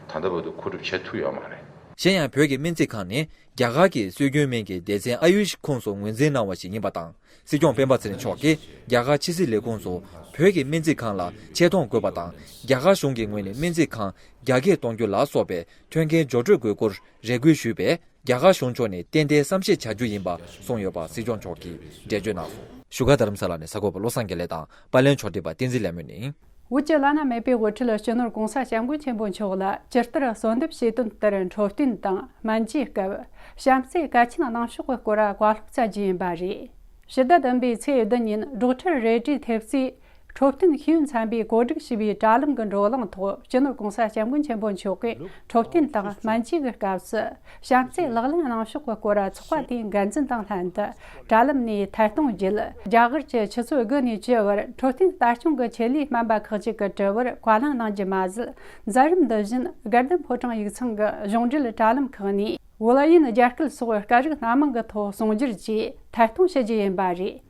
ད་ལྟ་བར་དུ་མཁོ་སྒྲུབ་བྱེད་ཐུབ་ཡོད་མ་རེད། གཞན་ཡང་། བོད་ཀྱི་སྨན་རྩིས་ཁང་ནི་རྒྱ་གར་གྱི་སྲོལ་རྒྱུན་སྨན་གྱི་སྡེ་ཚན་ཨ་ཡུཤ་ཁོངས་སུ་ངོས་འཛིན་གནང་བ་ཞིག་ཡིན་པ་དང་། སྲིད་སྐྱོང་སྤེན་པ་ཚེ་རིང་མཆོག་གིས་རྒྱ་གར་ཕྱི་སྲིད་ལས་ཁུངས་སུ་བོད་ཀྱི་སྨན་རྩིས་ཁང་ལ་ཆེ་མཐོང་དགོས་པ་དང་། རྒྱ་གར་གཞུང་གི་ངོས་ནས་སྨན་རྩིས་ཁང་རྒྱ་སྐྱེད་གཏོང་རྒྱུ་ལ་སོགས་པའི་མཐུན་རྐྱེན་སྦྱོར་སྤྲོད་དགོས་སྐོར་རེ་སྐུལ་ཞུས་པས། རྒྱ་གར་གཞུང་ཕྱོགས་ནས་ཏན་ཏན་བསམ་ཤེས་བྱ་རྒྱུ་ཡིན་པ་གསུངས་ཡོད་པ་སྲིད་སྐྱོང་མཆོག་གིས་འགྲེལ་བརྗོད་གནང་སོང་། བཞུགས་སྒར་རྡ་རམ་ས་ལ་ནས་གསར་འགོད་པ་བློ་བཟང་དགེ་ལེགས་དང་། པར་ལེན་ཕྱོགས་སྒྲིག་པ་བསྟན་འཛིན་ལྷ་མོ་ནས། བོད་ཀྱི་བླ་ན་མེད་པའི་དབུ་ཁྲིད་སྤྱི་ནོར་༸གོང་ས་༸སྐྱབས་མགོན་ཆེན་པོ་མཆོག་ལ་ཇི་ལྟར་གསོལ་འདེབས་བྱས་དོན་ལྟར་འཕྲོད་བསྟེན་དང་སྨན་བཅོས་སྐབས་བྱམས་བརྩེ་གལ་ཆེན་གནང་ཕྱོགས་ཀྱི་སྐོར་བཀའ་སློབ་སྩལ་རྒྱུ་ཡིན་པ་རེད། ཕྱི་ཟླ་བདུན་པའི་ཚེས་བདུན་ཉིན་སྒྲོག་འཕྲུལ་རལ་གྲིའི་ཐེབས་རྩས་འཕྲོད་བསྟེན་ཤེས་ཡོན་ཚན་པས་གོ་སྒྲིག་བྱས་པའི་དྲ་ལམ་གྱི་བགྲོ་གླེང་ཐོག་སྤྱི་ནོར་༸གོང་ས་༸སྐྱབས་མགོན་ཆེན་པོ་མཆོག་གིས་འཕྲོད་བསྟེན་དང་སྨན་བཅོས་ཀྱི་སྐབས་སུ་བྱམས་བརྩེ་ལག་ལེན་གནང་ཕྱོགས་ཀྱི་སྐོར་ཚོགས་པ་དེའི་འགན་འཛིན་དང་ལྷན་དུ་དྲ་ལམ་ནས་ཐད་གཏོང་བརྒྱུད། རྒྱ་གར་གྱི་ཆུ་ཚོད་དགུ་ནས་བཅུ་བར་འཕྲོད་བསྟེན་ལྟ་སྐྱོང་གི་ཆེད་ལས་སྨན་པ་ཁག་ཅིག་གི་དྲི་བར་བཀའ་ལན་གནང་རྒྱུ་མ་ཟད། མཛད་རིམ་འདི་བཞིན་དགའ་ལྡན་ཕོ་བྲང་ཡིག་ཚང་གི་གཞུང་འབྲེལ་དྲ་ལམ་ཁག་ནས་ཝུ་ལ་ཡིན་རྒྱ་སྐད་སོགས་སྐད་རིགས་སྣ་མང་གི་ཐོག་ཟུང་འབྲེལ་གྱིས་ཐད་གཏོང་བྱེད་རྒྱུ་ཡིན་པ་རེད།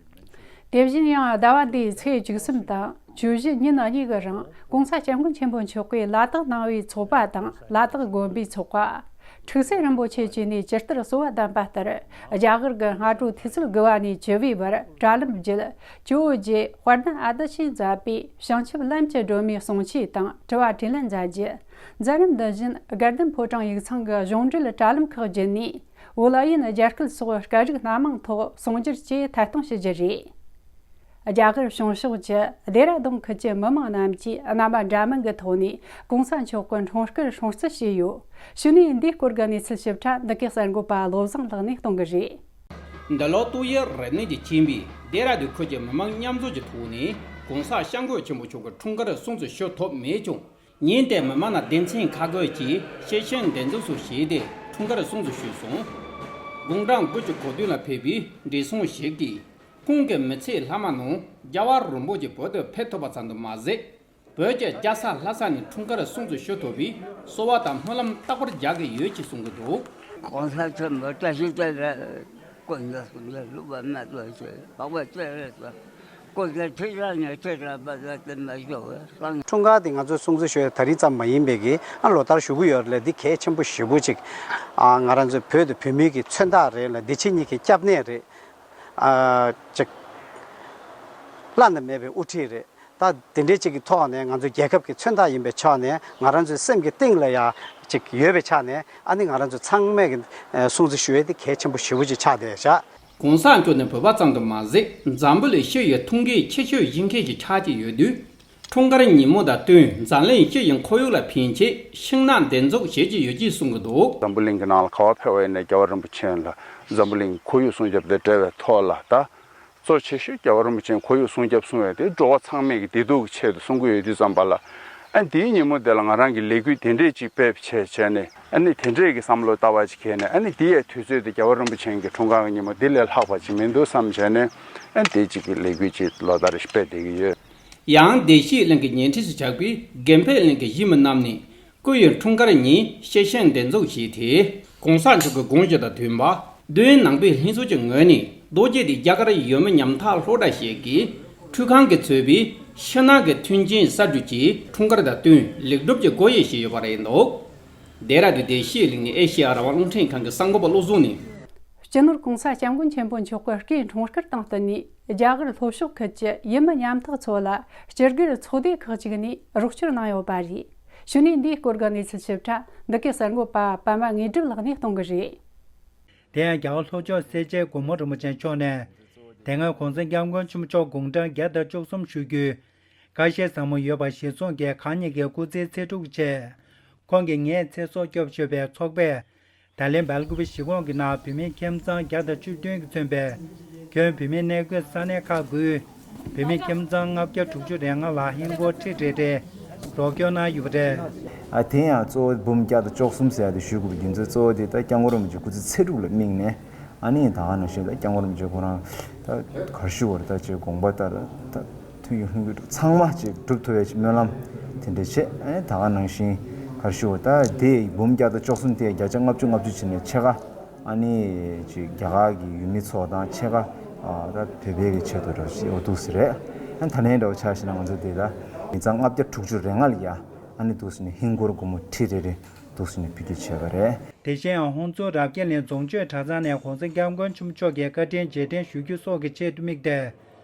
དེ་བཞིན་ཡང་ཟླ་བ་འདིའི་ཚེས་བཅུ་གསུམ་དང་བཅུ་བཞི་ཉིན་གཉིས་ཀྱི་རིང་༸གོང་ས་༸སྐྱབས་མགོན་ཆེན་པོ་མཆོག་གིས་ལ་དྭགས་ནང་པའི་ཚོགས་པ་དང་ལ་དྭགས་དགོན་པའི་ཚོགས་པ། ཁྲུག་སེ་རིན་པོ་ཆེ་བཅས་ནས་ཇི་ལྟར་གསོལ་བ་གདམས་པ་ལྟར་རྒྱ་གར་གྱི་སྔ་དྲོ་དུས་ཚོད་དགུ་པ་ནས་བཅུ་པའི་བར་དྲ་ལམ་བརྒྱུད་ཇོ་བོ་རྗེ་དཔལ་ལྡན་ཨ་ཏི་ཤས་མཛད་པའི་བྱང་ཆུབ་ལམ་གྱི་སྒྲོན་མེའི་གསུང་ཆོས་དང་དྲི་བ་དྲིས་ལན་མཛད་རྒྱུ། མཛད་རིམ་འདི་བཞིན་དགའ་ལྡན་ཕོ་བྲང་ཡིག་ཚང་གི་གཞུང་འབྲེལ་དྲ་ལམ་ཁག་བརྒྱུད་ནས་ཝུ་ལ་ཡིན་རྒྱ་སྐད་སོགས་སྐད་རིགས་སྣ་མང་ཐོག་ཟུང་འབྲེལ་གྱིས་ཐད་གཏོང་བྱེད་རྒྱུ་རེད། རྒྱ་གར་བྱང་ཕྱོགས་ཀྱི་ལྡེ་ར་ལྡུན་ཁུལ་གྱི་མི་མང་རྣམས་ཀྱིས་རྣམ་པ་འདྲ་མིན་གྱི་ཐོག་ནས་གོང་ས་མཆོག་གི་འཁྲུངས་སྐར་སྲུང་བརྩི་བྱས་ཡོད། གཞུག་ནས་འདིའི་སྐོར་གྱི་གནས་ཚུལ་ཞིབ་ཕྲ་འདི་གའི་གསར་འགོད་པ་བློ་བཟང་ལགས་ནས་གཏོང་གི་རེད། འདི་ལོ་ཏོག་དབྱིབས་རིམས་ནད་ཀྱི་རྐྱེན་པས་ལྡེ་ར་ལྡུན་ཁུལ་གྱི་མི་མང་མཉམ་འཛོམས་ཀྱི་ཐོག་ནས་གོང་ས་སྐྱབས་མགོན་ཆེན་པོ་མཆོག་གི་འཁྲུངས་སྐར་སྲུང་བརྩི་ཞུ་ཐུབ་མེད་ཀྱང་། ཉིན་དེར་མི་མང་རྣམས་སྡེ་ཚན་ཁག་བརྒྱུད་ཀྱིས་ཤེས་ཆེན་འདོན་ཚུལ་སོགས་བྱས་ཏེ་འཁྲུངས་སྐར་སྲུང་བརྩི་ཞུས་སོང་། དགུང་གྲངས་དགུ་བཅུ་གོ་བདུན་ལ་ཕེབས་པའི་བགྲེས་སོང་ཞིག་གིས་ཁོང་གི་མི་ཚེའི་ལྷག་མ་ནང་རྒྱལ་བ་རིན་པོ་ཆེ་བོད་དུ་ཕེབས་ཐུབ་པ་ཙམ་དུ་མ་ཟད། བོད་ཀྱི་རྒྱལ་ས་ལྷ་ས་ནས་འཁྲུངས་སྐར་སྲུང་བརྩི་ཞུ་ཐུབ་པས་གསོལ་བ་དང་སྨོན་ལམ་རྟག་པར་རྒྱག་གི་ཡོད་ཅེས་གསུང་གི་འདུག་གོང་ས་ཆེན་པོ་བཀྲ་ཤིས་བདེ་ལེགས། དཀོན་མཆོག་གསུམ་ལ་སློབ་པ་མ་གཏོགས་ཆོས་འཕགས་པ་སྤྱན་རས་གཟིགས་སྐུ་ཚེ་ཁྲི་ཕྲག་ནས་ཁྲི་ཕྲག་བར་དུ་བརྟན་པར་ཤོག་གསུངས། འཁྲུངས་སྐར་དེ་ང་ཚོས་སྲུང་བརྩི་ཞུ་ཡ་ད་རིང་ཙམ་མ་ཡིན་པའི་གི་ཨ་ལོ་ལྟར་ཞུ་གི་ཡོད་རེད། འདི་གལ་ཆེན་པོ་ཞེ་པོ་ཅིག་ཨ་ང་རང་ཚོའི་བོད་དང་བོད་མིའི་གི་མཚོན་རྟགས་རེད་ལ། འདི་ཕྱི་གཉིས་ཀྱི་སྐྱབས་གནས་རེད། ཨ་ཅིག་བླ་ན་མེད་པའི་དབུ་ཁྲིད་རེད། ད་དེ་འདྲའི་ཅིག་གི་ཐོག་ནས་ང་ཚོ་རྒྱལ་ཁབ་ཀྱི་མཚོན་རྟགས་ཡིན་པའི་ཆ་ནས་ང་རང་ཚོའི་སེམས་ཀྱི་གཏིང་ལ་ཡ་ཅིག་ཡོད་པའི་ཆ་ནས་ཨ་ནི་ང་རང་ཚོ་ཚང་མས་ཀྱི་སྲུང་བརྩི་ཞུ་ཡས་དེ་གལ་ཆེན་པོ་ཞེ་པོ་ཅིག་ཆགས་བསྡད་བཞག་གོང་ས་མཆོག་ནི་བོད་པ་ཙམ་དུ་མ་ཟད། འཛམ་བུ་གླིང་སྤྱི་ཡི་ཐུགས་འགན་ཆེ་ཤོས་བཞེས་མཁན་ཞིག་ཆགས་ཀྱི་ཡོད་དུས། འཁྲུངས་སྐར་ཉིན་མོ་དང་བསྟུན་འཛམ་གླིང་སྤྱི་ཡི་ཁོར་ཡུག་ལ་ཕན་ཆེད་ཤིང་ནགས་འདེབས་འཛུགས་བྱེད་ཀྱི་ཡོད་ཅེས་གསུང་གི་འདུག་འཛམ་བུ་གླིང་གི་ནང་ལ་ག་བ་ཕེབས་པ་ཡིན་ནའི་རྒྱལ་བ་རིན་པོ་ཆེ་ལ་འཛམ་བུ་གླིང་གི་ཁོར་ཡུག་སྲུང་སྐྱོབ་དང་འབྲེལ་བའི་ཐོག་ལ་ད། གཙོ་ཆེ་ཤོས་རྒྱལ་བ་རིན་པོ་ཆེས་ཁོར་ཡུག་སྲུང་སྐྱོབ་གསུང་བའི་དེ་འགྲོ་བ་ཚང་མས་ཀྱི་བདེ་སྡུག་གི་ཆེད་དུ་གསུང་གི་ཡོད་དུས་ཙམ་པ་ལ། ཨ་འདིའི་ཉིན་མོ་དེ་ལ་ང་རང་གིས་ལས་འགུལ་དེ་འདྲས་ཅིག་སྤེལ་བྱས་བྱས་ནས་ཨ་ནི་དེ་འདྲས་ཀྱི་བསམ་བློ་ལྟ་བ་ཅིག་འཁྱེར་ནས་ཨ་ནི་འདི་ཡའི་དུས་ཚོད་དེ་རྒྱལ་བ་རིན་པོ་ཆེ་གི་འཁྲུངས་སྐར་གྱི་ཉིན་མོ་འདི་ལས་ལྷག་པ་ཅིག་མི་འདུག་བསམ་བྱས་ནས་ཨ་འདི་ཅིག་གི་ལས་འགུལ་ཅིག་ལོ་ལྟར་སྤེལ་བསྡད་ཀྱི་ཡོད། ཡང་བདེ་སྐྱིད་གླིང་གི་ཉེ་འཁྲིས་སུ་ཆགས་པའི་དགེ་འཕེལ་གླིང་གི་གཞིས་མི་རྣམས་ནས། སྐུ་ཡི་འཁྲུངས་སྐར་ཉིན་སྐྱེ་ཤིང་འདེབས་འཛུགས་བྱས་ཏེ། གོང་ས་མཆོག་གི་དགོངས་གཞི་དང་མཐུན་པ། མདོ་དབུས་ནང་པའི་ལྷན་ཚོགས་ཀྱི་ངོས་ནས་རྡོ་རྗེ་གདན་རྒྱ་གར་ཡུལ་མི་ཉམ་ཐག་སློབ་གྲྭ་ཞིག་གིས་ཁྲུས་ཁང་གིས་གཙོས་པའི་ཕྱི་ནང་གི་མཐུན་རྐྱེན་གསར་སྒྱུར་གྱིས་འཁྲུངས་སྐར་དང་བསྟུན་ལེགས་གྲུབ་ཀྱི་སྒོ་དབྱེ་ཞིག་ཡོད་པ་རེད་འདུག་ལྡེ་ར་ལྡུན་བདེ་སྐྱིད་གླིང་ནས་ཨེ་ཤེ་ཡ་རང་དབང་རླུང་འཕྲིན་ཁང་གི་གསར་འགོད་པ་བློ་བཟང་ནས། སྤྱི་ནོར་གོང་ས་སྐྱབས་མགོན་ཆེན་པོ་མཆོག་གི་སྐུའི་འཁྲུངས་སྐར་དང་བསྟུན་ནས་རྒྱ་གར་ལྷོ་ཕྱོགས་ཁུལ་གྱི་ཡུལ་མི་ཉམ་ཐག་ཚོ་ལ་སྤྱི་སྒེར་ཚོགས་སྡེ་ཁག་ཅིག་ནས་རོགས་སྐྱོར་གནང་ཡོད་པ་རེད། གཞུག་ནས་འདིའི་སྐོར་གྱི་གནས་ཚུལ་ཞིབ་ཕྲ་འདི་གའི་གསར་འགོད་པ་པད་མ་དངོས་གྲུབ་ལགས་ནས་གཏོང་གི་རེད། དེ་ཡང་རྒྱ་གར་ལྷོ་ཕྱོགས་སེར་བྱེས་སྒོ་མོ་རིན་པོ་ཆེ་མཆོག་ནས་དེ་སྔ་གོང་ས་སྐྱབས་མགོན་ཆེན་པོ་མཆོག་དགུང་གྲངས་བརྒྱ་དང་བཅུ་གསུམ་བཞུགས་རྒྱུའི་ཁ་ཞེ་ཟབ་མོ་ཡོད་པ་གཞིར་བཟུང་གིས་གང་ཉིད་ཀྱི་སྐུ་ཚེའི་ཚེ་སྒྲུབ་ཀྱི་ཆེད། ཁོང་གིས་ངས་ཚེ་སྲོག་སྐྱབས་ཞུས་པའི་ཚོགས་པས། ད་ལན་སྦེལ་ཀུ་པེ་གཞིས་ཁོངས་ཀྱི་ནང་བོད་མི་ཁྱིམ་ཚང་བརྒྱ་དང་བཅུ་བདུན་གྱིས་མཚོན་པའི་ཁྱོན་བོད་མིའི་གནས་འཁོད་ས་གནས་ཁག་དགུའི་བོད་མི་ཁྱིམ་ཚང་ལྔ་བརྒྱ་དྲུག་ཅུ་རེ་ལྔ་ལ་ཧིན་སྒོར་ཁྲི་རེ་རེ་རོགས་སྐྱོར་གནང་ཡོད་པ་རེད། ཨ་དེ་ཡང་གཙོ་བོ་འབུམ་བརྒྱ་དང་བཅུ་གསུམ་ཟེར་ཡ་དེ་ཞུ་དགོས་པའི་རྒྱུ་མཚན་གཙོ་བོ་དེ་ད་སྐྱབས་མགོན་རིན་པོ་ཆེ་སྐུ་ཚེ་ཚེ་སྒྲུབ་ལ་དམིགས་ནས། ཨ་ནི་ད་ག་ནང་བཞིན་ད་སྐྱབས་མགོན་རིན་པོ་ཆེ་ཁོ་རང་ད་ག་རེ་ཞུ་དགོས་རེད། ད་ཅིག་དགོངས་པ་ལྟར་ད་ཐུགས་ཀྱི་ལྷུན་གྱིས་གྲུབ་ཚང་མ་ཅིག་འགྲུབ་ཐུབ་ཡ་ཅིག་སྨོན་ལམ་དེ་འདྲ་བྱེད། ཨ་ནི་ད་ག་ནང་བཞིན་ག་རེ་ཞུ་དགོས། ད་དེ་འབུམ་བརྒྱ་དང་བཅུ་གསུམ་དེ་བརྒྱ་ཆ་ལྔ་བཅུ་ལྔ་བཅུ་བྱས་ནས་ཕྱེད་ཀ་ཨ་ནི་ཅིག་རྒྱ་གར་གྱི་ཡུལ་མི་ཚོ་དང་ཕྱེད་ཀ་ཨ་ད་བོད་པའི་གི་ཆེད་དུ་རེད་ཞེས་འོ་འདུག་སེ་རེད། ཨ་ནི་ད་ལན་འདྲ་བོ་ཆ་བཞག་ན་ང་ཚོ་དེ་ད་མི་ཚང་ལྔ་བརྒྱ་དྲུག་ཅུ་རེ་ལྔ་ལ་ཡ་ཨ་ནི་འདུག་སེ་ནས་ཧིན་སྒོར་སྒོར་མོ་ཁྲི་རེ་རེ་འདུག་སེ་ནས་ཕུལ་རྒྱུ་བྱས་པ་རེད། དེ་བཞིན་ཡང་ཧོང་ཙུའུ་རབ་རྒྱས་གླིང་རྫོང་ཆོས་གྲྭ་ཚང་ནས་གོང་ས་སྐྱབས་མགོན་ཆེན་པོ་མཆོག་གི་བཀའ་དྲིན་རྗེས་དྲན་ཞུ་རྒྱུ་སོགས་ཀྱི་ཆེད་དུ་དམིགས་ཏེ།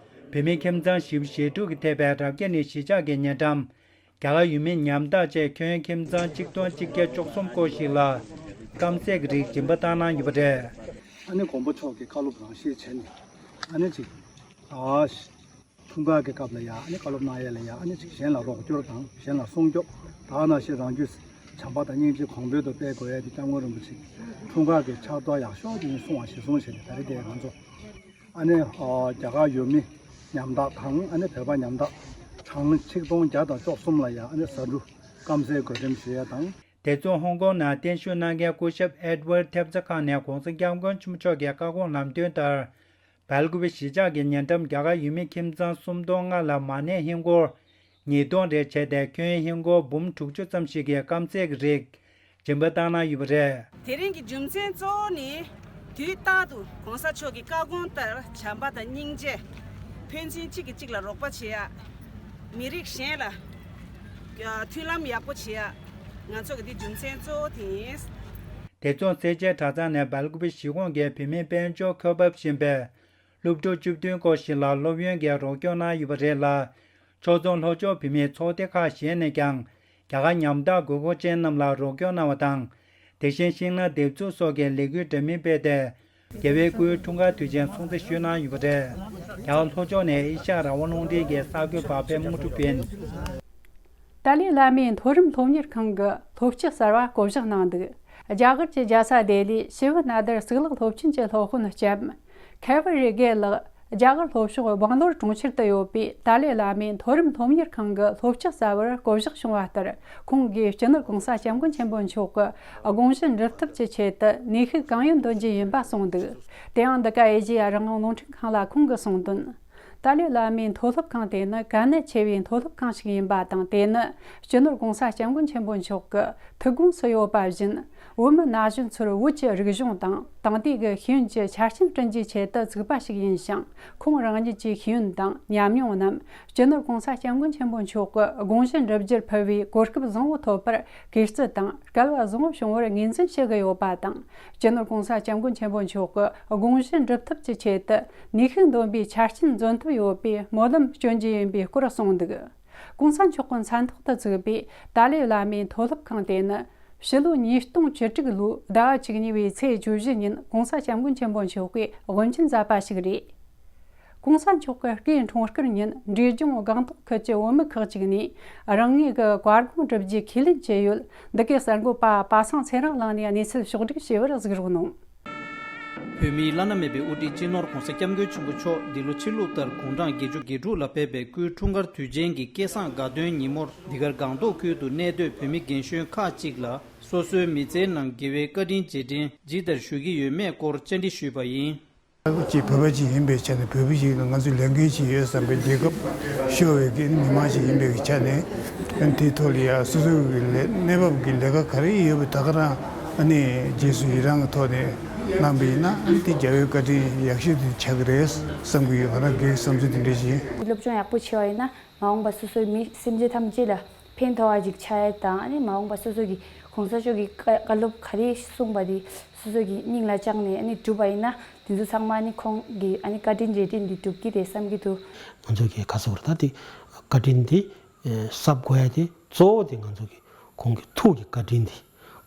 བོད་མི་ཁྱིམ་ཚང་བཞི་བཅུ་ཞེ་དྲུག་གིས་ཐེབས་པའི་རབ་རྒྱས་གླིང་གཞིས་ཆགས་ཀྱི་ཉེ་འགྲམ། རྒྱ་གར་ཡུལ་མི་ཉམ་ཐག་བཅས་ཁྱོན་ཁྱིམ་ཚང་གཅིག་སྟོང་གཅིག་བརྒྱ་བཅུ་གསུམ་སྐོར་ཞིག་ལ་སྐམ་ཟས་ཀྱི་རིགས་སྦྱིན་པ་བཏང་གནང་ཡོད་པ་རེད། ཨ་ནི་མགོན་པོ་མཆོག་གི་བཀའ་སློབ་རང་བཞིན་བྱས་ནས་ཨ་ནི་ཅིག་ཨ། འཁྲུངས་སྐར་གྱི་སྐབས་ལ་ཡང་ཨ་ནི་བཀའ་སློབ་གནང་ཡས་ལ་ཡང་ཨ་ནི་ཅིག་གཞན་ལ་རོགས་སྐྱོར་དང་གཞན་ལ་སྲུང་སྐྱོབ། ད་ག་ནང་བཞིན་རང་རྒྱུད་བྱམས་པ་དང་སྙིང་རྗེ་གོང་འཕེལ་དུ་སྤེལ་དགོས་ཡས་དེ་སྐྱབས་མགོན་རིན་པོ་ཆེ་འཁྲུངས་སྐར་གྱི་ཕྱག་རྡོར་ཡག་ཤོས་དེ་ཡིན་གསུང་བ་གཞིར་བཟུང་བྱས་ཏེ་ད་རེས་དེ་ང་ཚོ་ཨ་ནི་རྒྱ་གར་ཡུལ་མི་ཉམ་ཐག་དང་ཨ་ནི་བོད་པ་ཉམ་ཐག་གྲངས་ཆིག་སྟོང་བརྒྱ་དང་བཅུ་གསུམ་ལ་ཡང་ཨ་ནི་ཟ་འབྲུ་སྐམ་སའི་གོ་རིམ་ཞུ་ཡས་དང་། དེ་མཚུངས་ཧོང་ཀོང་ནང་བརྟན་བཞུགས་གནང་མཁན་སྐུ་ཞབས་ཨེ་ཌི་ཝར་ཐེབས་རྩ་ཁང་ནས་གོང་ས་སྐྱབས་མགོན་ཆེན་པོ་མཆོག་གི་བཀའ་དགོངས་ལམ་སྟོན་ལྟར། སྦེལ་ཀོབ་གཞིས་ཆགས་ཀྱི་ཉེ་འགྲམ་རྒྱ་གར་ཡུལ་མི་ཁྱིམ་ཚང་སུམ་སྟོང་ལྔ་ལ་མ་ཎི་ཧིན་སྒོར་ཉིས་སྟོང་རེ་བྱས་ཏེ་ཁྱོན་ཧིན་སྒོར་འབུམ་དྲུག་ཅུ་ཙམ་ཞིག་གི་སྐམ་ཟས་ཀྱི་རིགས་སྦྱིན་པ་བཏང་གནང་ཡོད་པ་རེད། དེ་རིང་གི་རྒྱུ་མཚན་གཙོ་བོ་ནི་དུས་རྟག་ཏུ་གོང་ས་མཆོག་གི་བཀའ་དགོངས་ལྟར་བྱམས་པ་དང་སྙིང་རྗེ། ཕན་ཚུན་གཅིག་གིས་གཅིག་ལ་རོགས་པ་བྱེད་ཡ། མི་རིགས་གཞན་ལ་མཐུན་ལམ་ཡག་པོ་བྱེད་ཡ། ང་ཚོ་གི་འདི་རྒྱུ་མཚན་གཙོ་བོ་དེ་ཡིན། དེ་མཚུངས་སེར་བྱེས་གྲྭ་ཚང་ནས་སྦེལ་ཀོབ་གཞིས་ཁོངས་ཀྱི་བོད་མི་དཔལ་འབྱོར་འཁོར་འབབ་ཞན་པའི་སློབ་ཕྲུག་བཅུ་བདུན་སྐོར་ཞིག་ལ་སློབ་ཡོན་གྱི་རོགས་སྐྱོར་གནང་ཡོད་པ་རེད་ལ། ཕྱོགས་མཚུངས་ལྷོ་ཕྱོགས་བོད་མིའི་ཚོགས་སྡེ་ཁག་གཞན་ནས་ཀྱང་རྒྱ་གར་ཉམ་ཐག་དགོས་མཁོ་ཅན་རྣམས་ལ་རོགས་སྐྱོར་གནང་བ་དང་། དེ་བཞིན་ཤིང་ནགས་འདེབས་འཛུགས་སོགས་ཀྱི་ལས་འགུལ་འདྲ་མིན་སྤེལ་ཏེ། རྒྱལ་བའི་སྐུའི་འཁྲུངས་སྐར་དུས་ཆེན་སྲུང་བརྩི་ཞུས་གནང་ཡོད་པ་རེད། རྒྱ་གར་ལྷོ་ཕྱོགས་ནས་ཨེ་ཤ་ཡ་རང་དབང་རླུང་འཕྲིན་གྱི་གསར་འགོད་པ་པད་མ་དངོས་གྲུབ་ཡིན། ཏཱ་ལའི་བླ་མའི་མཐོ་རིམ་སློབ་གཉེར་ཁང་གི་སློབ་ཕྱི་གསར་བ་བསྐོ་གཞག་གནང་འདུག་རྒྱ་གར་གྱི་རྒྱལ་ས་ལྡི་ལིའི་ཞི་བ་ནཱ་དར་གཙུག་ལག་སློབ་ཆེན་གྱི་སློབ་དཔོན་ལྕམ་ཁེ་བི་རི་གེ་ལགས་རྒྱ་གར་ལྷོ་ཕྱོགས་སྦང་ལོར་གྲོང་ཁྱེར་དུ་ཡོད་པའི་ཏཱ་ལའི་བླ་མའི་མཐོ་རིམ་སློབ་གཉེར་ཁང་གི་སློབ་ཕྱི་གསར་བར་བསྐོ་གཞག་བྱུང་བ་ལྟར། ཁོང་གིས་སྤྱི་ནོར་གོང་ས་སྐྱབས་མགོན་ཆེན་པོ་མཆོག་གི་དགོངས་གཞི་འགྲུབ་ཐབས་ཀྱི་ཆེད་དུ་ནུས་ཤུགས་གང་ཡོད་འདོན་རྒྱུ་ཡིན་པ་གསུངས་འདུག་དེ་ཡང་འདི་ག་ཨེ་ཤེ་ཡ་རང་དབང་རླུང་འཕྲིན་ཁང་ལ་ཁོང་གིས་གསུངས་དོན། ཏཱ་ལའི་བླ་མའི་མཐོ་སློབ་ཁང་དེ་ནི་གལ་གནད་ཆེ་བའི་མཐོ་སློབ་ཁང་ཞིག་ཡིན་པ་དང་། དེ་ནི་སྤྱི་ནོར་༧གོང་ས་༧སྐྱབས་མགོན་ཆེན་པོ་མཆོག་གི་ཐུགས་དགོངས་སུ་ཡོད་པ་བཞིན། བོད་མི་ན་གཞོན་ཚོར་བོད་ཀྱི་རིག་གཞུང་དང་དེང་དུས་ཀྱི་ཤེས་ཡོན་གྱི་ཆ་རྐྱེན་བསྐྲུན་རྒྱུའི་ཆེད་དུ་བཙུགས་པ་ཞིག་ཡིན་ཞིང་། ཁོང་རང་ཉིད་ཀྱི་ཤེས་ཡོན་དང་ཉམས་མྱོང་རྣམས་སྤྱི་ནོར་༧གོང་ས་༧སྐྱབས་མགོན་ཆེན་པོ་མཆོག་གི་དགོངས་གཞི་འགྲུབ་རྒྱུར་ཕུལ་བའི་གོ་སྐབས་བཟང་བོ་ཐོབ་པར་གུས་བརྩི་དང་སྐལ་བ་བཟང་བོ་བྱུང་བར་ངོས་འཛིན་ཞུ་གི་ཡོད་པ་དང་། སྤྱི་ནོར་༧གོང་ས་༧སྐྱབས་མགོན་ཆེན་པོ་མཆོག་གི་དགོངས་གཞི་འགྲུབ་ཐབས་ཀྱི་ཆེད་དུ་ནུས་ཤུགས་འདོན་པའི་ཆ་རྐྱེན་འཛོམས་ཐུབ་ཡོད་པའི་སྨོན་ལམ་སྐྱོན་གྱི་ཡིན་པའི་སྐོར་གསུངས་འདུག ༸གོང་ས་མཆོག་གི་མཚན་ཐོག་ཏུ་བཙུགས་པའི་ཏཱ་ལའི་བླ་མའི་མཐོ་སློབ་ཁང་དེ་ནི་ཕྱི་ལོ་ཉིས་སྟོང་བཅུ་དྲུག་ལོའི་ཟླ་བ་བཅུ་གཉིས་པའི་ཚེས་བཅུ་བཞི་ཉིན་༸གོང་ས་༸སྐྱབས་མགོན་ཆེན་པོ་མཆོག་གིས་དབུ་འབྱེད་མཛད་པ་ཞིག་རེད། ༸གོང་ས་མཆོག་གི་སྐུའི་འཁྲུངས་སྐར་ཉིན་འབྲས་ལྗོངས་སྒང་ཏོག་ཁུལ་གྱི་བོད་མི་ཁག་ཅིག་ནས་རང་ངོས་ཀྱི་བཀའ་དགོངས་བསྒྲུབ་རྒྱུ་ཁས་ལེན་བྱས་ཡོད། འདི་གའི་གསར་འགོད་པ་པ་སངས་ཚེ་རིང་ལགས་ནས་གནས་ཚུལ་ཕྱོགས་བསྒྲིགས་བྱས་པར་གཟིགས་རོགས་གནང་། བོད་མིའི་བླ་ན་མེད་པའི་དབུ་ཁྲིད་སྤྱི་ནོར་༸གོང་ས་༸སྐྱབས་མགོན་ཆེན་པོ་མཆོག་འདི་ལོ་ཕྱི་ལུགས་ལྟར་དགུང་གྲངས་བརྒྱད་ཅུ་གྱ་དྲུག་ལ་ཕེབས་པའི་སྐུའི་འཁྲུངས་སྐར་དུས་ཆེན་གྱི་སྐལ་བཟང་དགའ་སྟོན་ཉིན་མོར་འདི་གར་སྒང་ཏོག་ཁུལ་དུ་གནས་སྡོད་བོད་མི་རྒན་གཞོན་ཁག་ཅིག་ལ་སོ་སོའི་མི་ཚེའི་ནང་དགེ་བའི་བཀའ་དྲིན་རྗེས་དྲན་ཇི་ལྟར་ཞུ་གི་ཡོད་མེད་སྐོར་བཅར་འདྲི་ཞུས་པ་ཡིན། ཅིག་བོད་པ་ཅིག་ཡིན་པའི་ཆ་ནས། བོད་པ་ཞིག་ལ་ང་ཚོས་ལས་འགན་ཅིག་ཡོད་བསམ་པའི། རྒྱལ་ཁབ་ཤོར་བའི་གི་མི་མང་ཞིག་ཡིན་པའི་ཆ་ནས། དེའི་ཐོག་ལ་ཡ་སོ་སོའི་གི་ལས་གནས་བབ་ཀྱི་ལས་ཀ་ག་རེ་ཡོད་པ་ད་ག་རང་ཨ་ནི་རྗེས་སུ་ཡི་རང་གི་ཐོག་ནས་གནང་བ་ཡིན་ན། ཨ་ནི་དེ་རྒྱལ་བའི་བཀའ་དྲིན་ཡག་ཤོས་དེ་ཆགས་ཀྱི་རེད་བསམ་གྱི་ཡོད། ང་རང་གི་བསམ་ཚུལ་དེ་འདྲ་ཞིག་ཡིན། སློབ་སྦྱོང་ཡག་པོ་བྱས་པ་ཡིན་ན། མ་འོངས་པ་སོ་སོའི་མི་སེམས་ཅན་ཐམས་ཅད་ལ་ཕན་ཐོགས་པ་ཅིག་ཆགས་ཡ་དང་། ཨ་ནི་མ་འོངས་པ་སོ་སོ་གི་༸གོང་ས་མཆོག་གིས་བཀའ་བཀའ་སློབ་ག་རེ་གསུངས་པ་དེ་སོ་སོ་གི་སྙིང་ལ་བཅངས་ནས་ཨ་ནི་བསྒྲུབས་པ་ཡིན་ན། དེ་ཚོ་ཚང་མ་ཨ་ནི་ཁོང་གི་ཨ་ནི་བཀའ་དྲིན་རྗེས་དྲན་འདི་འགྲུབ་ཀྱི་རེད་བསམ་གྱི་འདུག་ང་ཚོ་གི་ཁ་སོ་བར་ད་དེ་བཀའ་དྲིན་དེ་གསབ་དགོས་ཡ་དེ་གཙོ་བོ་དེ་ང་ཚོ་གི་ཁོང་གི་ཐུགས་ཀྱི་བཀའ་དྲིན་དེ།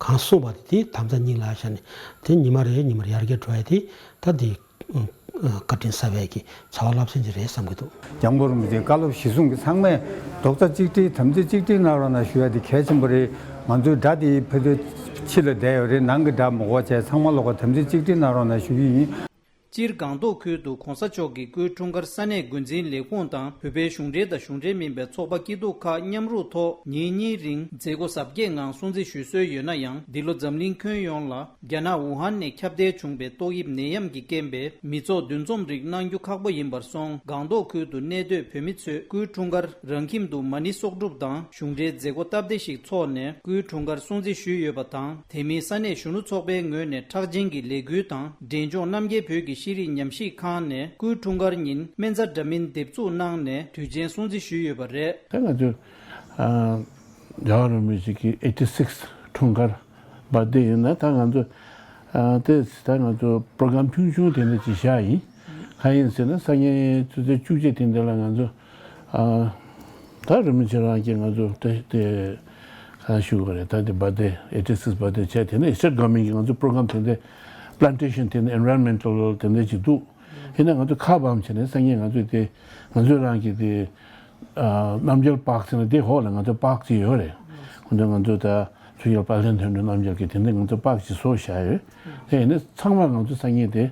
གང་གསུངས་པ་དེ་དེ་དམ་བཅའ་སྙིང་ལ་བཞག་ནས། དེ་ཉི་མ་རེ་ཉི་མར་ཡར་རྒྱས་འགྲོ་ཡ་དེ་ད་དེ་བཀའ་དྲིན་གསབ་ཡ་གི་བྱ་བ་རླབས་ཆེན་ཅིག་རེད་བསམ་གྱི་འདུག་སྐྱབས་མགོན་རིན་པོ་ཆེའི་བཀའ་སློབ་གཞིར་བཟུང་གི་ཚང་མས་རྡོག་རྩ་གཅིག་སྒྲིལ། དམ་ཚིག་གཅིག་སྒྲིལ་གནང་རོགས་གནང་ཞུ་ཡ་དེ་གལ་ཆེན་པོ་རེད། ང་ཚོའི་དགྲ་དེ་ཕ་གིར་ཕྱི་ལ་བསྡད་ཡོད་རེད། ནང་གི་དགྲ་མ་དགོས་བྱས་ཚང་མ་ལོག་ག་དམ་ཚིག་གཅིག་སྒྲིལ་གནང་རོགས་གནང་ཞུ་གི་ཡིན། སྤྱིར་སྒང་ཏོག་ཁུལ་དུ་༸གོང་ས་མཆོག་གི་སྐུའི་འཁྲུངས་སྐར་ས་གནས་འགོ་འཛིན་ལས་ཁུངས་དང་བོད་པའི་གཞུང་འབྲེལ་དང་གཞུང་འབྲེལ་མིན་པའི་ཚོགས་པ་སྐྱིད་སྡུག་ཁག་མཉམ་རུབ་ཐོག་ཉིན་གཉིས་རིང་མཛད་སྒོ་གཟབ་རྒྱས་ངང་སྲུང་བརྩི་ཞུ་སྲོལ་ཡོད་ན་ཡང་། འདི་ལོ་འཛམ་གླིང་ཁྱོན་ཡོངས་ལ་རྒྱ་ནག་ཝུ་ཧན་ནས་ཁྱབ་གདལ་བྱུང་བའི་ཏོག་དབྱིབས་ནད་ཡམས་ཀྱི་རྐྱེན་པས་མི་ཚོགས་འདུ་འཛོམས་རིགས་གནང་རྒྱུ་ཁག་པོ་ཡིན་པར་སོང་། སྒང་ཏོག་ཁུལ་དུ་གནས་སྡོད་བོད་མི་ཚོས་སྐུའི་འཁྲུངས་སྐར་རང་ཁྱིམ་དུ་མ་ཎི་གསོག་སྒྲུབ་དང་གཞུང་འབྲེལ་མཛད་སྒོ་སྟབས་བདེ་ཞིག་འཚོགས་ནས་སྐུའི་འཁྲུངས་སྐར་སྲུང་བརྩི་ཞུས་ཡོད་པ་དང་། དེ་མིན་ས་གནས་གཞོན་ནུ་ཚོགས་པའི་ངོས་ནས་གྲགས་ཅན་གྱི་ལས་འགུལ་དང་། འབྲས་ལྗོངས་རྣམ་རྒྱལ་བོད་ཀྱི་ཤེས་རིག་ཉམས་ཞིབ་ཁང་ནས་སྐུའི་འཁྲུངས་སྐར་ཉིན་སྨན་རྩྭ་འདྲ་མིན་འདེབས་འཛུགས་གནང་ནས་དུས་ཆེན་སྲུང་བརྩི་ཞུས་ཡོད་པ་རེད། ད་ང་ཚོས་ཨ་རྒྱལ་བ་རིན་པོ་ཆེ་གི་ཨེ་ཊི་སིགས་འཁྲུངས་སྐར་བར་ཐི་ཌེ་ཡིན་ན། ད་ང་ཚོ་ཨ་དེ་ད་ང་ཚོ་པྲོ་གྷ་རམ་ཆུང་ཆུང་དེ་འདྲ་ཅིག་བཞག་ཡིན། གང་ཡིན་ཟེར་ན། སང་ཉིན་ཆུ་ཚོད་བཅུ་གཅིག་དེ་འདྲ་ལ་ང་ཚོ་ཨ་ད་རིན་པོ་ཆེ་རང་གིས་ང་ཚོ་དེ་དེ་ག་ཞུ་དགོས་རེད། ད་དེ་བར་ཐི་ཌེ་ཨེ་ཊི་སིགས་བར་ཐི་ཌེ་བྱས། དེ་ནས་ཨེ་ཤི་ཡ་གྷ་མེན་གྱིས་ང་ཚོ་པྲོ་གྷ་རམ་དེ་འདྲ་པླན་ཊེ་ཤན་དེ་འདྲ་ཨེན་ཝི་རོན་མེན་ཊལ་དེ་འདྲ་ཅིག་འདུག་ཡིན་ན་ང་ཚོ་ཁ་བམ་བྱས་ནས་སང་ཉིན་ང་ཚོ་དེ་ང་ཚོ་རང་གི་དེ་ཨ་རྣམ་རྒྱལ་པཱརྐ་ཟེར་ན་དེ་འོག་ལ་ང་ཚོ་པཱརྐ་ཅིག་ཡོད་རེད། ཁོ་ཚོ་ང་ཚོ་ད་ཚུར་རྒྱལ་དཔལ་ལྡན་དོན་གྲུབ་རྣམ་རྒྱལ་གྱིས་དེ་འདྲ་ང་ཚོ་པཱརྐ་ཅིག་བཟོ་བཞག་ཡོད། དེ་ཡིན་ན་ཚང་མ་ང་ཚོ་སང་ཉིན་དེ་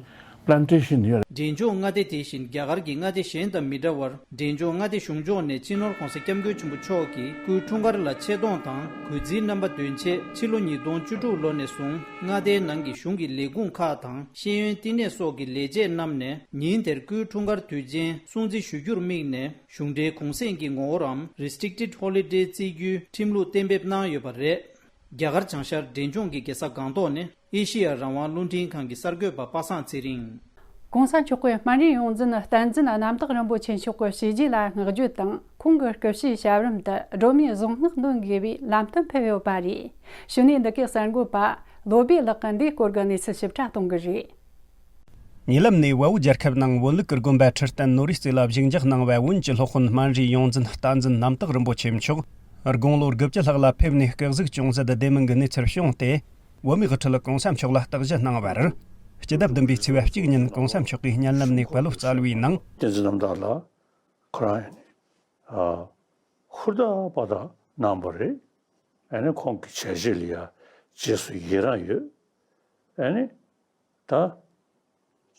པླན་ཊེ་ཤན་ཡོད་རེད། འབྲས་ལྗོངས་མངའ་སྡེ་དེ་བཞིན་རྒྱ་གར་གྱི་མངའ་སྡེ་གཞན་དང་མི་འདྲ་བར། འབྲས་ལྗོངས་མངའ་སྡེ་གཞུང་ཕྱོགས་ནས་སྤྱི་ནོར་༸གོང་ས་༸སྐྱབས་མགོན་ཆེན་པོ་མཆོག་གི་སྐུའི་འཁྲུངས་སྐར་ལ་ཆེ་མཐོང་དང་གུས་བརྩིའི་རྣམ་པ་འདོན་ཆེད། ཕྱི་ལོ་ཉིས་སྟོང་བཅུ་དྲུག་ལོ་ནས་བཟུང་མངའ་སྡེའི་ནང་གི་གཞུང་གི་ལས་ཁུངས་ཁག་དང་ཤེས་ཡོན་བསྟི་གནས་སོགས་ཀྱི་ལས་བྱེད་རྣམས་ནས་ཉིན་དེར་སྐུའི་འཁྲུངས་སྐར་དུས་ཆེན་སྲུང་བརྩི་ཞུ་རྒྱུར་དམིགས་ནས། གཞུང་འབྲེལ་གུང་གསེང་གི་ངོ་བོར་རམ་རི་སི་ཊི་རིག་ཊེཌ་ཧོ་ལི་ཌེ་བརྩི་རྒྱུའི་ཁྲིམས་ལུགས་གཏན་འབེབས་གནང་ཡོད་པ་རེད། རྒྱ་གར་བྱང་ཤར་འབྲས་ལྗོངས་ཀྱི་རྒྱལ་ས་སྒང་ཏོག་ནས་ཨེ་ཤེ་ཡ་རང་དབང་རླུང་འཕྲིན་ཁང་གི་གསར་འགོད་པ་པ་སངས་ཚེ་རིང་། ༸གོང་ས་མཆོག་གི་སྨན་རིའི་ཡོངས་འཛིན་བསྟན་འཛིན་རྣམ་དག་རིན་པོ་ཆེ་མཆོག་གི་བྱས་རྗེས་ལ་བསྔགས་བརྗོད་དང་། ཁོང་གི་སྐུ་ཕྱྭའི་ཞབས་རིམ་དུ་སྒྲོལ་མའི་གཟུངས་སྔགས་འདོན་དགོས་པའི་ལམ་སྟོན་ཕེབས་ཡོད་པ་རེད། གཞུག་ནས་འདི་གའི་གསར་འགོད་པ་བློ་བྷེ་ལགས་ཀྱིས་འདིའི་སྐོར་གྱི་གནས་ཚུལ་ཞིབ་ཕྲ་གཏོང་གི་རེད། ཉེ་ལམ་ནས་བལ་པོ་རྒྱལ་ཁབ་ནང་བོད་ལུགས་ཀྱི་དགོན་པ་ཁྲི་བརྟན་ནོར་བུའི་རྩེ་ལ་བཞེངས་འཇགས་གནང་བའི་བོན་གྱི་སློབ་དཔོན་སྨན་རིའི་ཡོངས་འཛིན་བསྟན་འཛིན་རྣམ་དག་རིན་པོ་ཆེ་མཆོག་དགུང་ལོ་དགུ་བཅུ་ལྷག་ལ་ཕེབས་ནས་སྐུ་གཟུགས་ཅུང་ཟད་བདེ་མིན་གྱི་གནས་ཚུལ་བྱུང་སྟེ། བོད་མིའི་དབུ་ཁྲིད་༸གོང་ས་མཆོག་ལ་བརྟག་ཞིབ་གནང་བར། སྤྱི་ཟླ་བདུན་པའི་ཚེས་པ་གཅིག་ཉིན་༸གོང་ས་མཆོག་གིས་བརྙན་ལམ་ནས་བཀའ་སློབ་སྩལ་བའི་ནང་། བསྟན་འཛིན་རྣམ་དག་ལགས་ཁོ་རང་ཡང་ནི་ཨ་ཧུར་ཐག་པ་དག་གནང་བ་རེད། ཨ་ནི་ཁོང་གི་བྱས་རྗེས་ལ་ཡ་རྗེས་སུ་ཡི་རང་ཡོད། ཨ་ནི། ད་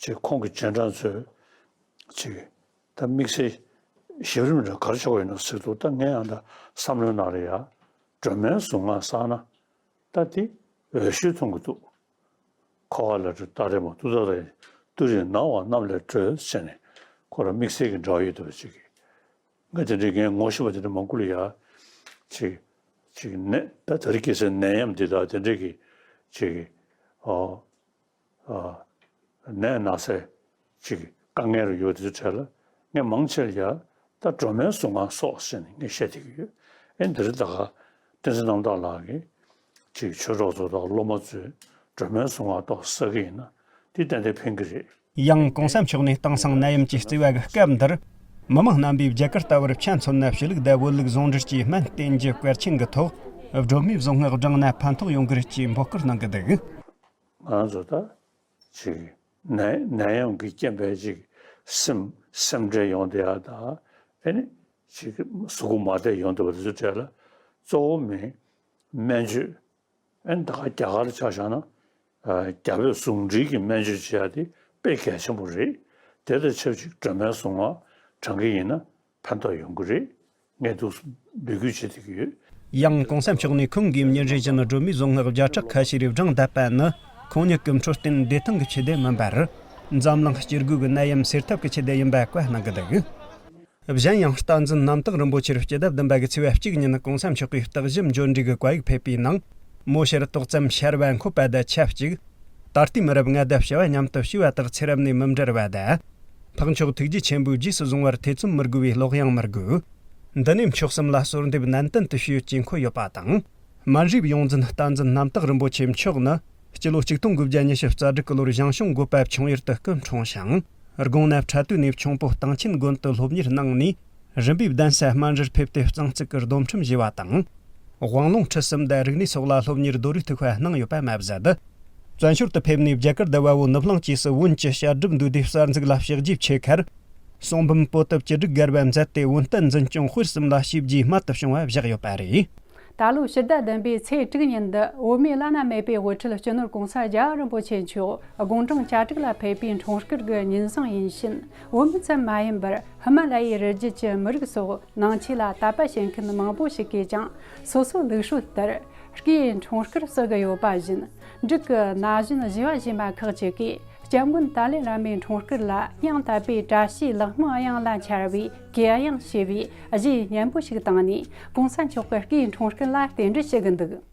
ཅིག་ཁོང་གི་རྗེས་འབྲང་ཚོས་ཅིག་ད་དམིགས་བསལ་ཞབས་རིམ་འདྲ་ག་རེ་ཆགས་ཡོད་ན་ཟེར་དུས། ད་ངས་ཡང་ད་བསམ་བློའི་ནང་ལ་ཡ་སྒྲོལ་མའི་གཟུངས་སྔགས་བསགས་ན་ད་དེ་འོས་ཤོས་མཐོང་གི་འདུག། འཁོར་བ་ལས་སྒྲོལ་ཏཱ་རེ་མ་ཏུཏྟཱ་རེ། ཏུ་རེ་ནང་བ་རྣམས་ལས་སྒྲོལ་ཟེར་ནས། ཁོ་རང་དམིགས་བསལ་གྱི་འབྲེལ་བ་ཡོད་བསྡད་པ་ཅིག་གིས། ང་དེ་འདྲའི་ངས་ངོ་ཤེས་པ་དེ་འདྲ་མང་པོ་ལ་ཡ་ཅིག་ཅིག་ནད་ད་དེ་རིང་ཁ་སང་ནད་ཡམས་འདི་དང་དེ་འདྲའི་གི་ཅིག་ཨོ། ནད་ན་ཚ་ཅིག་དཀའ་ངལ་རུ་ཡོད་དེ་ཚོའི་གྲས་ལ་ངས་མང་ཆེ་ལ་ཡ་ད་སྒྲོལ་མའི་གཟུངས་སྔགས་སོགས་ཟེར་ནས་ངས་བཤད་བསྡད་ཀྱི་ཡོད། ཨེ་འདིར་ད་ག་བསྟན་འཛིན་རྣམ་དག་ལགས་ཀྱིས་ཅིག་ཆོས་གྲོགས་ཚོ་དང་སློབ་མ་ཚོས་སྒྲོལ་མའི་གཟུངས་སྔགས་ཏོག་བསགས་ཀྱི་ཡིན་ན་དེ་ཏན་ཏན་ཕན་གྱི་རེད། ཡང་གོང་ས་མཆོག་ནས་དེང་སང་ནད་ཡམས་ཀྱི་བརྩེ་བ་གི་སྐབས་འདིར་མི་མང་རྣམ་པས་རྒྱ་གར་ལྟ་བུར་ཆ་མཚོན་ན་ཕྱི་ལུགས་དང་བོད་ལུགས་ཟུང་འབྲེལ་གྱིས་སྨན་བསྟེན་རྒྱུ་གལ་ཆེན་གྱི་ཐོག་སྒྲོལ་མའི་གཟུངས་སྔགས་བགྲངས་ན་ཕན་ཐོགས་ཡོང་གི་རེད་ཅེས་འབོད་སྐུལ་གནང་གི་འདུག་ང་ཚོ་ད་ཅིག་ནད་ནད་ཡམས་ཀྱི་རྐྱེན་པས་ཅིག་སེམས་སེམས་ཁྲལ་ཡོང་བསྡད་ཡ་དང་ཨེ་ནི་ཅིག་གཟུགས་པོ་མ་བདེ་ཡོང་བསྡད་པ་དེ་ཚོའི་གྲས་ལ་གཙོ་བོ་མིན་སྨན་བཅོས། ཨེ་ནི་ད་ག་རྒྱ་གར་ཆ་བཞག་ན་རྒྱ་བོད་ཟུང་འབྲེལ་གྱི་སྨན་བཅོས་བྱེད་ཡ་དེ་དཔེ་གལ་ཆེན་པོ་རེད། དེ་དང་ཆབས་ཅིག་སྒྲོལ་མའི་གཟུངས་སྔགས་བགྲང་གི་ཡིན་ན་ཕན་ཐོགས་ཡོང་གི་རེད། ངས་འདུག་སེ་འབོད་སྐུལ་བྱེད་བསྡད་ཀྱི་ཡོད། ཡང་གོང་ས་མཆོག་ནས་ཁོང་གིས་ཉིན་རེ་བཞིན་སྒྲོལ་མའི་གཟུངས་སྔགས་བརྒྱ་ཕྲག་ཁ་ཤས་རེ་བགྲངས་བསྡད་པ་ནི་ཁོང་ཉིད་ཀྱི་འཕྲོད་བསྟེན་བདེ་ཐང་གི་ཆེད་དུ་མིན་པར། འཛམ་གླིང་སྐྱེ་དགུའི་གི་ནད་ཡམས་སེལ་ཐབས་ཀྱི་ཆེད་དུ་ཡིན་པ་བཀའ་གནང་གི་འདུག་གཞན་ཡང་བསྟན་འཛིན་རྣམ་དག་རིན་པོ་ཆེར་སྤྱི་ཟླ་བདུན་པ་གི་ཚེས་པ་གཅིག་ཉིན་གོང་ས་མཆོག་གིས་རྟག་ཞིབ་འབྱོན་འབྲས་ཀྱི་བཀའ་ཡིག་ཕེབས་པའི་ནང་། མོ་ཤར་ཏོག་ཙམ་ཤར་བ་འཁོད་པ་དང་ཆབས་ཅིག་ད་ལྟའི་མི་རབས་ལྔ་དང་བྱ་བ་མཉམ་དུ་བྱས་པ་དག་ཚེ་རབས་ནས་མི་འབྲལ་བ་དང་། འཕགས་མཆོག་ཐུགས་རྗེ་ཆེན་པོའི་རྗེས་སུ་བཟུང་བར་ཐེ་ཚོམ་མི་དགོས་པའི་ལོག་གཡེང་མི་དགོས། འདི་ནས་མཆོག་གསུམ་ལ་གསོལ་འདེབས་ནན་ཏན་དུ་ཞུ་ཡོད་ཅེས་འཁོད་ཡོད་པ་དང་། སྨན་རིའི་ཡོངས་འཛིན་བསྟན་འཛིན་རྣམ་དག་རིན་པོ་ཆེ་མཆོག་ནི་སྤྱི་ལོ་ཆིག་སྟོང་དགུ་བརྒྱ་ཉི་ཤུ་རྩ་དྲུག་གི་ལོར་ཞང་ཞུང་བགོ་བ་ཆུང་ཡུལ་དུ་སྐུ་འཁྲུངས་ཤིང་། དགུང་ན་ཕྲ་དུས་ནས་ཁྱུང་པོ་སྟེང་ཆེན་དགོན་དུ་སློབ་གཉེར་གནང་ནས་རིམ་པས་གདན་ས་སྨན་རིར་ཕེབས་ཏེ་གཙང་གཙུག་གི་སྡོམ་ཁྲིམས་བཞེས་པ་དང་། དབང་ལུང་ཁྲིད་གསུམ་དང་རིག་གནས་སོགས་ལ་སློབ་གཉེར་རྡོ་རིང་ཐུག་པ་གནང་ཡོད་པ་མ་ཟད། བཙན་བྱོལ་དུ་ཕེབས་ནས་རྒྱ་གར་དང་བལ་པོ་ནུབ་གླིང་བཅས་སུ་བོན་གྱི་བཤད་སྒྲུབ་མདོ་སྡེ་གསར་འཛུགས་ལ་ཕྱག་རྗེས་ཆེ་ཁར། གསུང་འབུམ་པོ་ཏི་བཅུ་དྲུག་བརྒལ་བ་མཛད་དེ་བོན་བསྟན་འཛིན་སྐྱོང་དཔེ་གསུམ་ལ་བྱས་རྗེས་རྨད་དུ་བྱུང་བ་བཞག་ཡོད་པ་རེད། ད་ལོ་ཕྱི་ཟླ་བདུན་པའི་ཚེས་དྲུག་ཉིན་འདི་བོད་མིའི་བླ་ན་མེད་པའི་དབུ་ཁྲིད་སྤྱི་ནོར་གོང་ས་རྒྱལ་བ་རིན་པོ་ཆེ་མཆོག་དགུང་གྲངས་གྱ་དྲུག་ལ་ཕེབས་པའི་འཁྲུངས་སྐར་གྱི་ཉིན་བཟང་ཡིན་ཕྱིན། བོད་མི་ཙམ་མ་ཡིན་པར་ཧི་མ་ལ་ཡའི་རི་རྒྱུད་ཀྱི་མི་རིགས་སོགས་ནང་ཆོས་ལ་དད་པ་བྱེད་མཁན་མང་པོ་ཞིག་གིས་ཀྱང་སོ་སོའི་ལུགས་སྲོལ་ལྟར་སྐུའི་འཁྲུངས་སྐར་བསུ་གི་ཡོད་པ་བཞིན། འབྲུག་གི་ན་གཞོན་གཞས་པ་གཞས་མ་ཁག་ཅིག་གིས་སྐྱབས་མགོན་ཏཱ་ལའི་བླ་མའི་འཁྲུངས་སྐར་ལ་སྙིང་དད་པའི་བཀྲ་ཤིས་ལྷག་མོ་གཡང་ལ་འཆར་བའི་གུས་གཡང་ཞེས་པའི་གཞས་སྙན་པོ་ཞིག་བཏང་ནས་གོང་ས་མཆོག་གི་སྐུའི་འཁྲུངས་སྐར་ལ་རྟེན་འབྲེལ་ཞུ་གི་འདུག་ལྷན་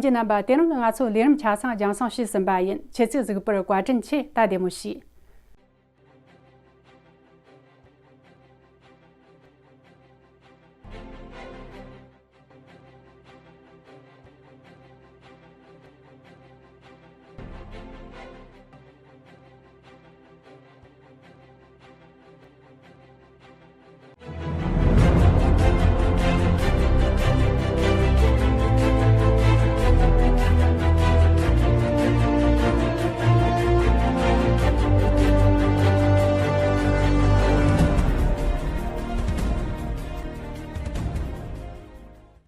རྒྱས་རྣམ་པ། དེ་རིང་གི་ང་ཚོའི་ལས་རིམ་ཆ་ཚང་རྒྱང་སྲིང་བྱས་ཟིན་པ་ཡིན། ཁྱེད་ཚོས་གཟིགས་པར་བཀའ་དྲིན་ཆེ། ད་བདེ་མོ་བྱོས།